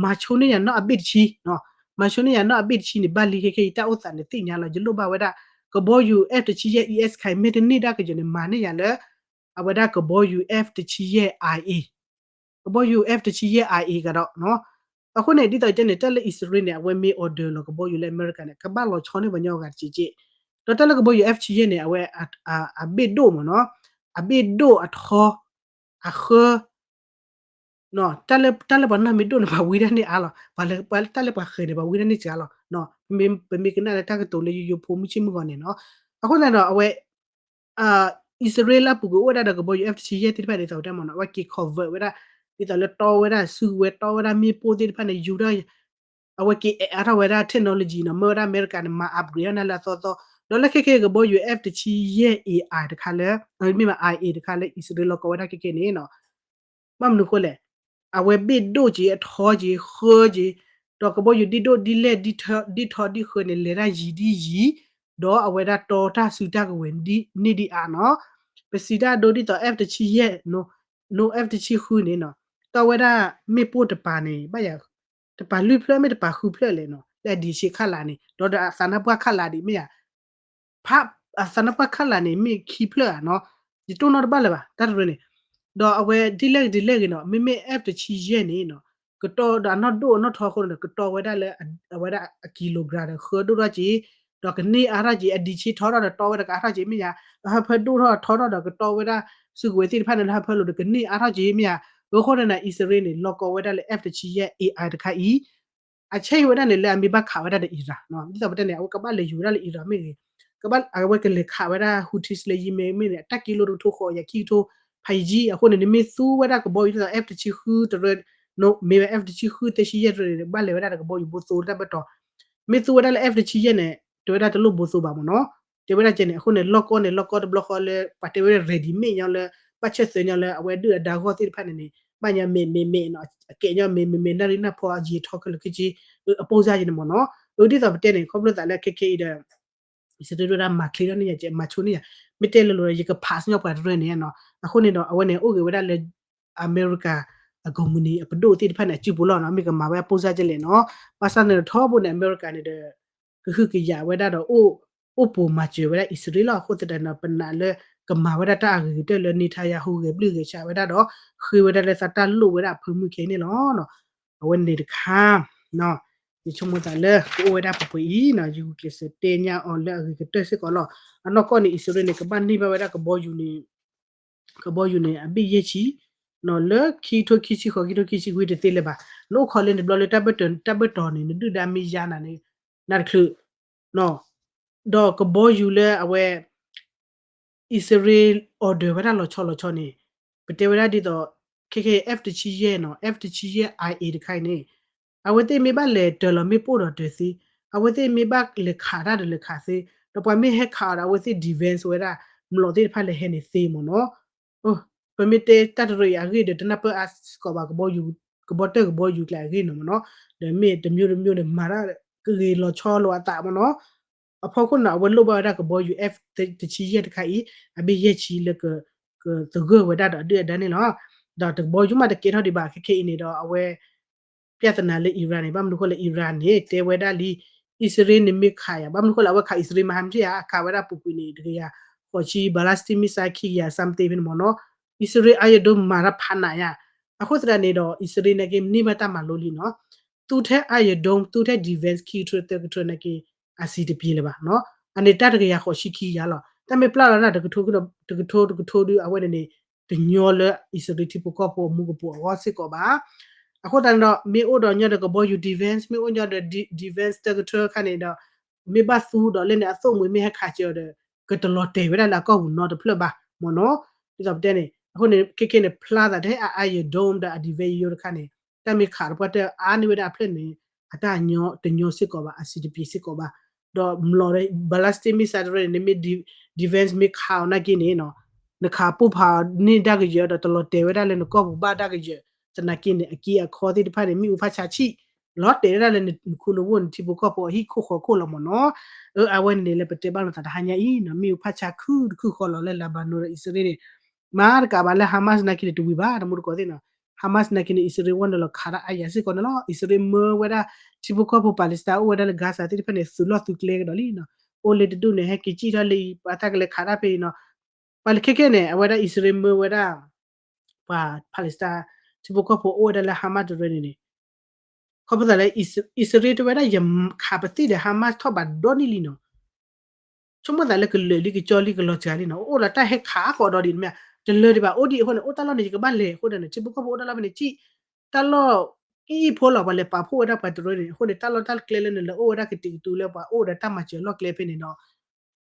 မၤဆိန့ၢ်ယၤနီၢ်အဘ့ၣ်တဆံ မၤဆိန့ၢ်ယၤနီၢ်အဘ့ၣ်တဆံန့ၣ် ဘၣ်လံခဲခဲအံၤတၢ်အိၣ်သးန့ၣ်သ့ၣ်ညါလီၤ ယလိၣ်ဘၣ်ဝဲဒၣ် ကဘီယူၤ F တဆံယဲၢ် EX ခါအံၤ မ့ၢ်တန့ၢ်ဒၣ်ကယီၤန့ၣ် မၤန့ၢ်ယၤလၢ အဝဲဒၣ်ကဘီယူၤ F တဆံယဲၢ် IA ကဘီယူၤ F တဆံယဲၢ် IA ကဒီး အဃိန့ၣ် ဒ်သိးတဲန့ၣ် တၢ်လၢအံၣ်စရ့လးန့ၣ် အဝဲမ့ၢ် order လီၤကဘီယူၤလၢအမဲရကၤန့ၣ် ကဘၣ်လီၤဆီန့ၢ်ပှၤညီအဂၤတက့ၢ်က့ၢ် ဒီးတၢ်လၢကဘီယူၤ F တဆံယဲၢ်န့ၣ် အဝဲ အဘ့ၣ်ဒိၣ်မ့ၢ်နီၤ အဘ့ၣ်ဒိၣ်အထီ အဃၢ တၢ်လၢ တၢ်လၢပှၤနီၢ်မ့ၢ်ဒိၣ်န့ၣ် ပှၤဝံဒၣ်န့ၢ်အါလီၤ ပှၤလၢ တၢ်လၢပှၤဃဲၤန့ၣ် ပှၤဝံဒၣ်န့ၢ်စှၤလီၤ ပမ့ၢ်ကနၣ်လၢတၢ်ကတိၤလၢယိယိဖိမုၢ်ဆ့ၣ်မုၢ်ဂီၤန့ၣ်နီၤ အဃိသတးဒီး အဝဲ အံၣ်စရ့လးပူၤကွံာ်အိၣ်ဝဲဒၣ်ဒီးကဘီယူၤ F တဆံယဲၢ်သ့ၣ်တဖၣ်ဒ်သိးတဲမ့ၢ်နီၤ အဝဲက့ၤ convert ဝဲဒၣ် ဒ်သိးလၢတီဝဲဒၣ် စုကဝဲၤတီဝဲဒၣ်မ့ၣ်ပိၢ်သ့ၣ်တဖၣ်န့ၣ် ယူၤထီၣ် အဝဲက့ၤအဲၣ်အါထီၣ်ဝဲဒၣ် technology နီၤ မၢဝဲဒၣ်အမဲရကၤန့ၣ် မၤ upgrade ထီၣ်နၤလၢအသီသီ ဒီးလၢခဲခဲကဘီယူၤ F တဆံယဲၢ် AI တခါလၢ မ့ၢ်မး IA တခါလၢအံၣ်စရ့လးလီၤကီးဝဲဒၣ်ခဲခဲန့ၣ်နီၤ ဘၣ်မနုၤဃိလဲၣ် အဝဲဘ့ၣ်ဒိၣ်က့ၤ အထီက့ၤ ဃၢက့ၤ ဒီးကဘီယူၤဒ်ဒိၣ်ဒ်လဲၢ် ဒ်ထီဒ်ဃၢန့ၣ် လဲၤတၢ်ယံၤဒ်ယံၤ ဒီးအဝဲဒၣ်တီတၢ်စုတၢ်ကဝဲၤန့ၢ်ဒံးအါနီၤ ပစံးတၢ်ဒိဒ်သိး F တဆံယဲၢ် နီၤ F တဆံဃုန့ၣ်နီၤ တီဝဲဒၣ်မ့ၣ်ပိၢ်တပၤန့ၣ် ဘၣ်ယၤ တပၤလွံၢ်ဖျၢၣ်မ့ၢ်တပၤဃုဖျၢၣ်လဲၣ်နီၤ လၢအဒံးဆံးခးလးန့ၣ် ဒီးဒီးအသးနါပှၢ်ခးလးဒံးမ့ၢ်ဧါ ဖး အသးနါပှၢ်ခးလးန့ၣ် မ့ၢ်ခံဖျၢၣ်ဧါနီၤ, ယတိၢ်နီၣ်တဘၣ်လၢၤဘၣ် တၢ်တရၢန့ၣ်, ဒီးအဝဲဒ်လဲၣ်ဂ့ၤဒ်လဲၣ်ဂ့ၤနီၤ မ့မ့ၢ် F တဆံယဲၢ်န့ၣ်နီၤ ကတီၤဒီးအနီၢ်ဒိၣ်အနီၢ်ထီအဃိန့ၣ်ဒီး ကတီၤဝဲဒၣ်လၢ အဝဲဒၣ်အ kilogram ဒီးဃၢဒိၣ်ထီၣ်က့ၤ, ဒီးကန့ၢ်အါထီၣ်က့ၤ အဒံးဆံးထီထီၣ်ဒီး တီဝဲဒီးကအါထီၣ်က့ၤမ့ၢ်ဧါ, ဒီးဟၢဖၢဒိၣ်ထီၣ်ထီထီၣ်ဒီး ကတီၤဝဲဒၣ် စုကဝဲၤသ့ၣ်တဖၣ်န့ၣ် လၢဟၢဖၢလိၤဒီး ကန့ၢ်အါထီၣ်က့ၤမ့ၢ်ဧါ, အဃိန့ၣ် အံၣ်စရ့လးန့ၣ် လီၢ်ကီဝဲဒၣ်လၢ F တဆံယဲၢ် AI တခါအံၤ အဆဲးဝဲဒၣ်န့ၣ် လၢအမ့ၢ်ဘၣ်ခးဝဲဒၣ်ဒီး Iran နီၤ, ဒ်သိးပတဲန့ၣ် အဝဲကဘၣ်လဲၤယူၤဝဲဒၣ်လၢ Iran မ့ၢ်ဂ့ၤ, ကဘၣ်အဝဲကလဲၤခးဝဲဒၣ် Houthis လၢ Yemen မ့ၢ်န့ၣ် အတၢ်ကံလိတကထိဃိးယၤခံကထိဖးယံၤ, အဃိန့ၣ် နမ့ၢ်သူဝဲဒၣ်ကဘီယူၤဒ်သိး F တဆံဃုတရၢ, မ့ၢ်ဝဲ F တဆံဃု သၢဆံယဲၢ်တရၢန့ၣ် ဘၣ်လဲၤဝဲဒၣ်ဒီးကဘီယူၤဘိသိတၢ်ဘၢတီၤ, မ့ၢ်သူဝဲဒၣ်လၢ F တဆံယဲၢ်န့ၣ် တဲဝဲဒၣ်တလိၣ်ဘိသိဘၣ်မ့ၢ်နီၤ, တဲဝဲဒၣ်ကဲန့ၣ် အဃိန့ၣ် လီၢ်ကီန့ၣ် လီၢ်ကီတဘျီဃီလၢ ပှၤတဲဝဲဒၣ် ready made ညီလၢ ဘၣ်ဆၢၣ်သၢညီလၢ အဝဲဒုၣ်အဒါဂီၢ်သ့ၣ်တဖၣ်န့ၣ်န့ၣ် ဘၣ်ညီမ့ၢ်မ့ၢ်မ့ၢ်နီၤ, အကဲညီမ့ၢ်မ့ၢ်မ့ၢ် နၣ်ရံၣ်နၢ်ဖီအယံၤထီခဲလၢာ်ခဲဆ့, အပိၢ်စၢ်ယဲန့ၣ်မ့ၢ်နီၤ, အဒ်သိးပတဲန့ၣ် ခီဖျိသးလၢခဲခဲအံၤဒီး အံၣ်စရ့လးဒၣ်မၤချ့ထီၣ်န့ၢ်ယၤ မၤဆိန့ၢ်ယၤ, မ့ၢ်တဲလိၤလိၤဒီး ယကဖးစၢ်ညီပှၤတရၢန့ၣ်နီၤ, အဃိန့ၣ်ဒီး အဝဲန့ၣ် အိၣ်ဂ့ၤဝဲဒၣ်လၢ အမဲရကၤ အကုမ္ပဏီအပဒိၣ်သ့ၣ်တဖၣ်န့ၣ် အစုပူၤလီၤနီၤ, မ့ၢ်ကမၤဝဲအပိၢ်စၢ်ကလဲၣ်နီၤ, ဘၣ်ဆၣ်န့ၣ်ထီဘိန့ၣ် အမဲရကၤန့ၣ်ဒီး ကဟုကယာ်ဝဲဒၣ်ဒီး အိၣ်ပိာ်မၤစၢၤဝဲဒၣ်အံၣ်စရ့လးလီၤ, အဃိသတးန့ၣ် ပနာ်လၢ ကမၤဝဲဒၣ်တၢ်အဂ့ၤကတၢၢ်လၢ Netanyahu ဂဲၤဘျုးဂဲၤဆှးဝဲဒၣ်ဒီး ဃ့ဝဲဒၣ်လၢသးတၢ်လိၣ်ဝဲဒၣ်အဖၢမုၢ်ခဲအံၤန့ၣ်လီၤ. အဝဲန့ၣ်တခါ ယဆိကမိၣ်သးလၢ ကအိၣ်ဝဲဒၣ်ပှဲၤပှဲၤအံၤနီၤ, ယဂုာ်ကျဲးစၢးတဲညါအီၤလၢအဂ့ၤကတၢၢ်စ့ၢ်ကီးလီၤ. အနီၢ်ကီၢ်န့ၣ် အံၣ်စရ့လးန့ၣ် ကဘၣ်န့ၢ်ဘၣ်ဝဲဒၣ်ကဘီယူၤန့ၣ် ကဘီယူၤန့ၣ် အဘ့ၣ်ယဲၢ်ဆံ လၢခံကထိခံဆံဃိး ခံကထိခံဆံခွံတသ့လၢၤဘၣ်, နအိၣ်ခိးလၢန့ၣ်တဘျီလၢတၢ်ဘၢၣ်တၢၢ်န့ၣ် နဒုၣ်ဒါမ့ၢ်ယါနၤန့ၣ် နတချုး ဒီးကဘီယူၤလၢအဝဲ အံၣ်စရ့လး order ဝဲဒၣ်လီၤဆီလီၤဆီန့ၣ် ပတဲဝဲဒၣ်ဒ်သိး ခဲခဲ F တဆံယဲၢ်နီၤ, F တဆံယဲၢ် IA တခါအံၤန့ၣ် အဝဲသ့ၣ်မ့ၢ်ဘၣ်လဲၤတၢၤလီၤမ့ၣ်ပိၢ်ဒီးတၢၤသ့, အဝဲသ့ၣ်မ့ၢ်ဘၣ်လဲၤခးတၢ်ဒီးလဲၤခးသ့, ဒီးပှၤမ့ၢ်ဟဲခးအီၤဒီး အဝဲသ့ၣ် defense ဝဲဒၣ် မျိာ်သ့ၣ်တဖၣ်လဲၤဟဲန့ၣ်သ့မ့ၢ်နီၤ. ပမ့ၢ်တဲတၢ်တရၢအံၤအဂ့ၢ်ဒီး တနၢ်ပၢၢ်အါစ့ၢ်ကီးဘၣ် ကဘီယူၤ ကဘီတၢၢ်ကဘီယူၤကျဲအဂ့ၢ်နီၤမ့ၢ်နီၤ, ဒီးမ့ၢ်တမျိးတမျိးန့ၣ် မၤတၢ်ကဂ့ၤလီၤဆီလိာ်အသးမ့ၢ်နီၤ. အဖီခိၣ်န့ၣ် အဝဲလိၣ်ဘၣ်ဝဲဒၣ်ကဘီယူၤ F တဆံယဲၢ်တခါအံၤ အဘ့ၣ်ယဲၢ်ဆံလၢ ကသဂၢၢ်ဝဲဒၣ်ဒီးအဒုၣ်အဒါန့ၣ်လီၤ. ဒီးတကဘီယူၤမးတကဲထီၣ်ဒံးဘၣ် ခဲခဲအံၤန့ၣ်ဒီး အဝဲ ပြဿနာလၢ Iran န့ၣ် ဘၣ်မနုၤဃိလၢ Iran န့ၣ် တဲဝဲဒၣ်လံ အံၣ်စရ့လးန့ၣ်မ့ၢ်ခးယၤ ဘၣ်မနုၤဃိလၢအဝဲခးအံၣ်စရ့လးမဟါမ့ၢ်ဧါ အခးဝဲဒၣ်ပူၤကွံာ်န့ၣ် တကယၤဃိးဆံ ballistic missile ခံကယၤ something ဖဲန့ၣ်မ့ၢ်နီၤ, အံၣ်စရ့လး Iron Dome မၤတၢ်ဖးနးယါ, အဃိသတးန့ၣ်ဒီး အံၣ်စရ့လးနာ်က့ န့ၢ်ဘၣ်တၢ်မၤလိလံနီၤ, သူထဲ Iron Dome သူထဲ defense ခံကထၢသၢကထၢနာ်က့ အဆံးတပျ့ၤလၢၤဘၣ်နီၤ, အန့ၣ်တၢ်တကယၤဃိးဆံခံကယၤလီၤ, တၢ်မ့ၢ်ပျၢ်လီၤနၤ တကထိ တကထိ တကထိဒုး အဝဲန့ၣ်န့ၣ် တညီလၢအံၣ်စရ့လးထံဖိကီၢ်ဖိအမူကပိာ်အဂီၢ်စ့ၢ်ကီးဘၣ်. အဃိသတးန့ၣ်ဒီး မ့ၢ်အိၣ်ဒီးညီဒီးကဘီယူၤ defense မ့ၢ်အိၣ်ညီဒီး defense တကထၢခါန့ၣ်ဒီး မ့ၢ်ဘၣ်သူဒီးလၢန့ၣ် အသိၣ်မှံၤမ့ၢ်ဟဲခးစၢၤအီၤဒီး ကတလီၤတဲာ်ဝဲဒၣ်လၢအကီၢ်ပူၤနီတဖျၢၣ်ဘၣ်မ့ၢ်နီၤ. ဒ်သိးပတဲန့ၣ် အဃိန့ၣ် ခဲခဲန့ၣ် ဖျါသးထဲအ Iron Dome ဒီးအ defense ယိယိတခါန့ၣ် တၢ်မ့ၢ်ခးတပှၢ်တၢၢ်အါန့ၢ်ဝဲဒၣ်အဖျၢၣ်န့ၣ် အတၢ်ညီတညီစ့ၢ်ကီးဘၣ် အဆံးတပျ့ၤစ့ၢ်ကီးဘၣ်. ဒီးမျိာ်ဒီး ballistic missile တရၢန့ၣ် နမ့ၢ် defense မ့ၢ်ခးအီၤနာ်က့န့ၣ်နီၤ နခးပိၢ်ဖးန့ၢ်ဒၣ်ကယၢၤဒီးတလီၤတဲာ်ဝဲဒၣ်လၢနကီၢ်ပူၤဘၣ်ဒၣ်ကယၢၤ, သနာ်က့န့ၣ် အက့အခီသ့ၣ်တဖၣ်န့ၣ် မ့ၣ်အူဖးဆါဆံၣ် လီၤတဲာ်ဝဲဒၣ်လၢနခူနဝိၣ်နထံဖိကီၢ်ဖိအဟံၣ်ခိၣ်ဃီခိၣ်လီၤမ့ၢ်နီၤ. အဝဲန့ၣ်လၢပတဲဘၣ်လိာ်သးတဟါညါအံၤနီၤ မ့ၣ်အူဖးဆါခုတခုဃီလီၤလၢ Lebanon ဒီးအံၣ်စရ့လးန့ၣ် မၤတကးဘၣ်လၢ Hamas နာ်က့န့ၣ် တဝံၤဘၣ်တမူတကိးသ့ၣ်နီၤ. Hamas နာ်က့န့ၣ် အံၣ်စရ့လးဝဲန့ၣ်လီၤခးတၢ်အါယၤစ့ၢ်ကီးန့ၣ်လီၤ. အံၣ်စရ့လးမၢဝဲဒၣ် ထံဖိကီၢ်ဖိ Palestine အိၣ်ဝဲဒၣ်လၢ Gaza သ့ၣ်တဖၣ်န့ၣ် သုးလီၢ်သုးကျဲကဒီးလံနီၤ. အိၣ်လၢတဒူၣ်န့ၣ် ဟဲက့ၤစံၣ်ထီၣ်လၢအံၤ ပှၤတၢ်ကလဲၤခးတၢ်ဖဲအံၤနီၤ. ပှၤလၢခဲခဲန့ၣ် အဝဲဒၣ်အံၣ်စရ့လးမၢဝဲဒၣ် ပှၤ Palestine ထံဖိကီၢ်ဖိအိၣ်ဝဲဒၣ်လၢ Hamas တရၢန့ၣ်န့ၣ် ခီဖျိသးလၢ အံၣ်စရ့လးတဲဝဲဒၣ် ယခးပသ့ၣ်ဒီး Hamas ထီၣ်ဘးဒီနံၣ်လံနီၤ. ဆိကမိၣ်သးလၢကလၢာ်လံကကၠီလံကလီၤစှၤလံနီၤ အိၣ်ဒီးတၢ်ဟဲခးဃီဒီးဒ်န့ၣ်မ့ၢ် တလၢာ်ဒံးဘၣ် အိၣ်ဒံးအဃိန့ၣ် အိၣ်တၢ်လီၢ်န့ၣ် ယကဘၣ်လဲၤအဃိဒီးန့ၣ် ထံဖိကီၢ်ဖိအိၣ်တၢ်လီၢ်ဖဲန့ၣ် စံၣ် တၢ်လီၢ်အံၣ်ဖိလီၤ ပှၤလဲၤပာ်ဖှိၣ်ဝဲဒၣ်ပှၤတရၢန့ၣ် အဃိန့ၣ် တၢ်လီၢ်တၢ်ကျဲလၢန့ၣ် လၢအိၣ်ဝဲဒၣ်ကတံာ်ကတူာ်လၢပှၤအိၣ်ဒီးတၢ်မၤစၢၤလီၢ်ကျဲဖဲန့ၣ်ဒီး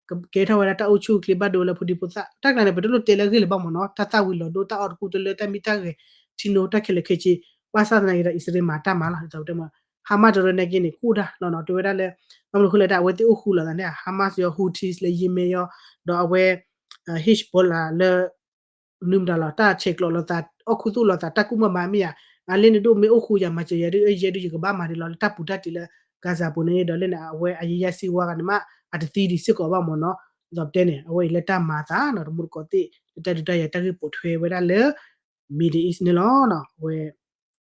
ကကဲထီၣ်ဝဲဒၣ်တၢ်အိၣ်ဆူၣ်အိၣ်ချ့ဘၣ်ဒိလၢဖိဒံဖိသၣ် တၢ်ကျါန့ၣ် ပတလိၣ်တဲလၢအဂ့ၢ်လၢၤဘၣ်မ့ၢ်နီၤ တၢ်သၣ်ဝံၤလီၤဒိ တၢ်အီၣ်တကူၣ်တလၢ တၢ်မံတၢ်ဂဲၤ ထံနိတၢ်ခဲလၢာ်ခဲဆ့ ဘၣ်ဆၣ်သနာ်က့ဒီး အံၣ်စရ့လးမၤတၢ်မၤလီၤ ဒ်သိးပတဲမ့ၢ် Hamas တရၢနာ်က့န့ၣ် ကူၣ်တၢ်လီၤနီၤ တဲဝဲဒၣ်လၢ ဘၣ်မနုၤဃိလဲၣ် အဝဲသ့ၣ်အိၣ်ဃူလိာ်သးန့ၣ် Hamas ယီၤ Houthis လၢ Yemen ယီၤ ဒီးအဝဲ Hezbollah လၢ မနုၤမတၤလီၤ တၢ်ဆဲးကျိးလိာ်သး အီၣ်ခူသူၣ်လိာ်သး တၢ်ကူၣ်မၤမၤမ့ၢ်ဧါ, အလၢနဒိၣ်မ့ၢ်အိၣ်ဃူယၤ မၤစၢၤယၤဒ်အယဲဒ်ယကဘၣ်မၤဒ်လီၤ လၢတၢ်ပူၤတၢ်တံၤလၢ Gaza ပူၤန့ၣ်ဒီးလၢန့ၣ် အဝဲအယံယါစံဝါဂၤန့ၣ်မး အတသံဒံးစ့ၢ်ကီးဘၣ်မ့ၢ်နီၤ, ဒ်သိးပတဲန့ၣ် အဝဲအံၤလၢတၢ်မၤအသးနီၤ တမူတကိးသ့ၣ် လၢတၢ်ဒုးတၢ်ယၤတၢ်ဂ့ၢ်ပိာ်ထွဲဝဲဒၣ်လၢ Middle East န့ၣ်လီၤ. အဝဲ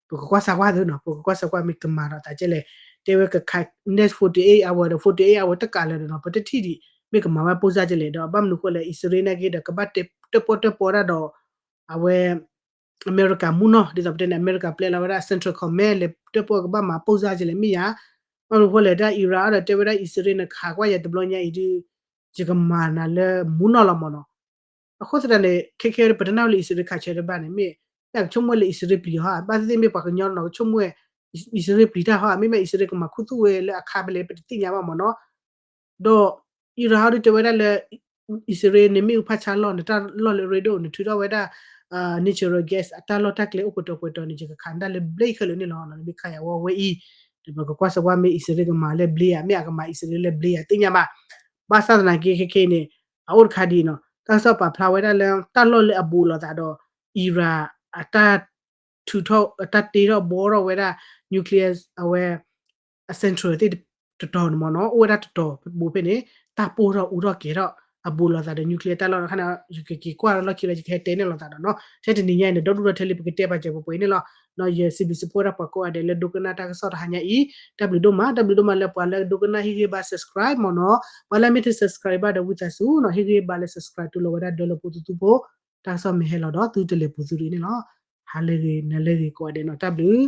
ပကကွၢ်စၢ်ကွၢ်သ့နီၤ ပကကွၢ်စၢ်ကွၢ်မ့ၢ်ကမၤဒီးသးကဲလဲၣ် တဲဝဲကခး next forty-eight hour ဒီး forty-eight hour တကးလၢၤဒီးနီၤ ပတထံၣ်ဒံး မ့ၢ်ကမၤဝဲပိၢ်စၢ်ကလဲာ်ဒီး ဘၣ်မနုၤဃိလဲၣ် အံၣ်စရ့လးနာ်က့ဒီး ကဘၣ်တၢၣ်ပီၣ်တၢၣ်ပီတၢ်ဒီး အဝဲ အမဲရကၤမူနီၤ ဒ်သိးပတဲန့ၣ် အမဲရကၤပျဲလီၤဝဲဒၣ် Central Command လဲၤတၢၣ်ပီၣ်ကဘၣ်မၤပိၢ်စၢ်ကလဲာ်မ့ၢ်ယါ ဘၣ်မနုၤဃိလဲၣ် တၢ်အံရၣ်အံၤဒီးတဲဝဲဒၣ်အံၣ်စရ့လးနခးကွၢ်ယၤတဘျီညါအံၤဒုး ယကမၤနၤလၢမူနီၤလီၤမၢ်နီၤ အဃိသတးန့ၣ် ခဲခဲပတနၢ်ဟူလၢအံၣ်စရ့လးခးဆၢတဘၣ်န့ၣ် မ့ၢ် မ့ၢ်ကဆိကမိၣ်လၢအံၣ်စရ့လးပျံၤဟီ ဘၣ်သ့ၣ်သ့ၣ်မ့ၢ်ပှၤကညီနီၤ ကဆိကမိၣ် အံၣ်စရ့လးပျံၤတၢ်ဟီ မ့မ့ၢ်အံၣ်စရ့လးကမၤခူသူၣ်ဝဲလၢအခါဖဲလဲၣ် ပတသ့ၣ်ညါဘၣ်မၢ်နီၤ ဒီး အံရၣ်ဟီဒုးတဲဝဲဒၣ်လၢ အံၣ်စရ့လးန့ၣ်မ့ၣ်အူဖးဆါလီၢ် နတၢ်လီၢ်လၢအရ့ဒိၣ် နထုးထီၣ်ဝဲဒၣ် natural gas အတၢ်လီၢ်တၢ်ကျဲအိၣ်ပှဲၤတီၤပှဲၤတီၤန့ၣ် ယကခးနတၢ်လၢဘျ့ခဲလၢာ်န့ၣ်လီၤ မ့ၢ်ခးယၤဝဲဝဲအံၤ ဒီးပကကွၢ်စၢၤကွၢ်မ့ၢ်အံၣ်စရ့လးကမၤလၢဘျ့ဧါ မ့ၢ်အကမၤအံၣ်စရ့လးလၢဘျ့ဧါ သ့ၣ်ညါဘၣ် ဘၣ်ဆၣ်သနာ်က့ ခဲခဲအံၤန့ၣ် အအိၣ်တခါဒ်အံၤနီၤ တၢ်ကစီၣ်ပာ်ဖျါဝဲဒၣ်လၢ တၢ်လီၢ်လၢအဘူးလိာ်သးဒီး အံရၣ် အတၢ်ထုးထီၣ် အတၢ်တ့ထီၣ်ဘှီထီၣ်ဝဲဒၣ် nuclear အဝဲ အ central သ့ၣ်တတီၤန့ၣ်မၢ်နီၤ အိၣ်ဝဲဒၣ်တတီၤဘူးဖဲန့ၣ် တၢ်ပိၢ်ထီၣ်အူထီၣ်ကဲၤထီၣ် အဘူးလိာ်သးဒီး nuclear တၢ်လီၢ်တခါန့ၣ် ယကက့ၤကွၢ်လီၢ်ခံလၢယကဟဲတဲန့ၢ်လိာ်သးဒီးနီၤ ထဲတနံၤညါအံၤန့ၣ် ဒီဒူၣ်ဒီထၢလံ ပကတဲပာ်စၢၤပှဲၤပှဲၤန့ၣ်လီၤ ယစံးဘျုးစံးဖှိၣ်ဝဲဒၣ်ပှၤကိးဂၤဒဲးလၢဒိကနၣ်တၢ်ကစီၣ်တဟါညါအံၤ တၢ်ဘျုးဒိၣ်မး တၢ်ဘျုးဒိၣ်မးလၢပှၤလၢဒိကနၣ်ဟ့ၣ်ဂံၢ်ဘါ subscribe မၢ်နီၤ ပှၤလၢမ့ၢ်တ subscribe ဘၣ်ဒီးဝံသးစူၤနီၤ ဟ့ၣ်ဂံၢ်ဘါလၢ subscribe တူၢ်လိာ်ဝဲဒၣ်ဒၢလၢပူၤသုသုဖိ တၢ်ကစီၣ်မ့ၢ်ဟဲလီၤဒီးသုတလဲၤပူၤသုဒ်န့ၣ်လီၤ ဟါလၢဂ့ၤ နၤလၢဂ့ၤကိးဂၤဒဲးနီၤ တၢ်ဘျုး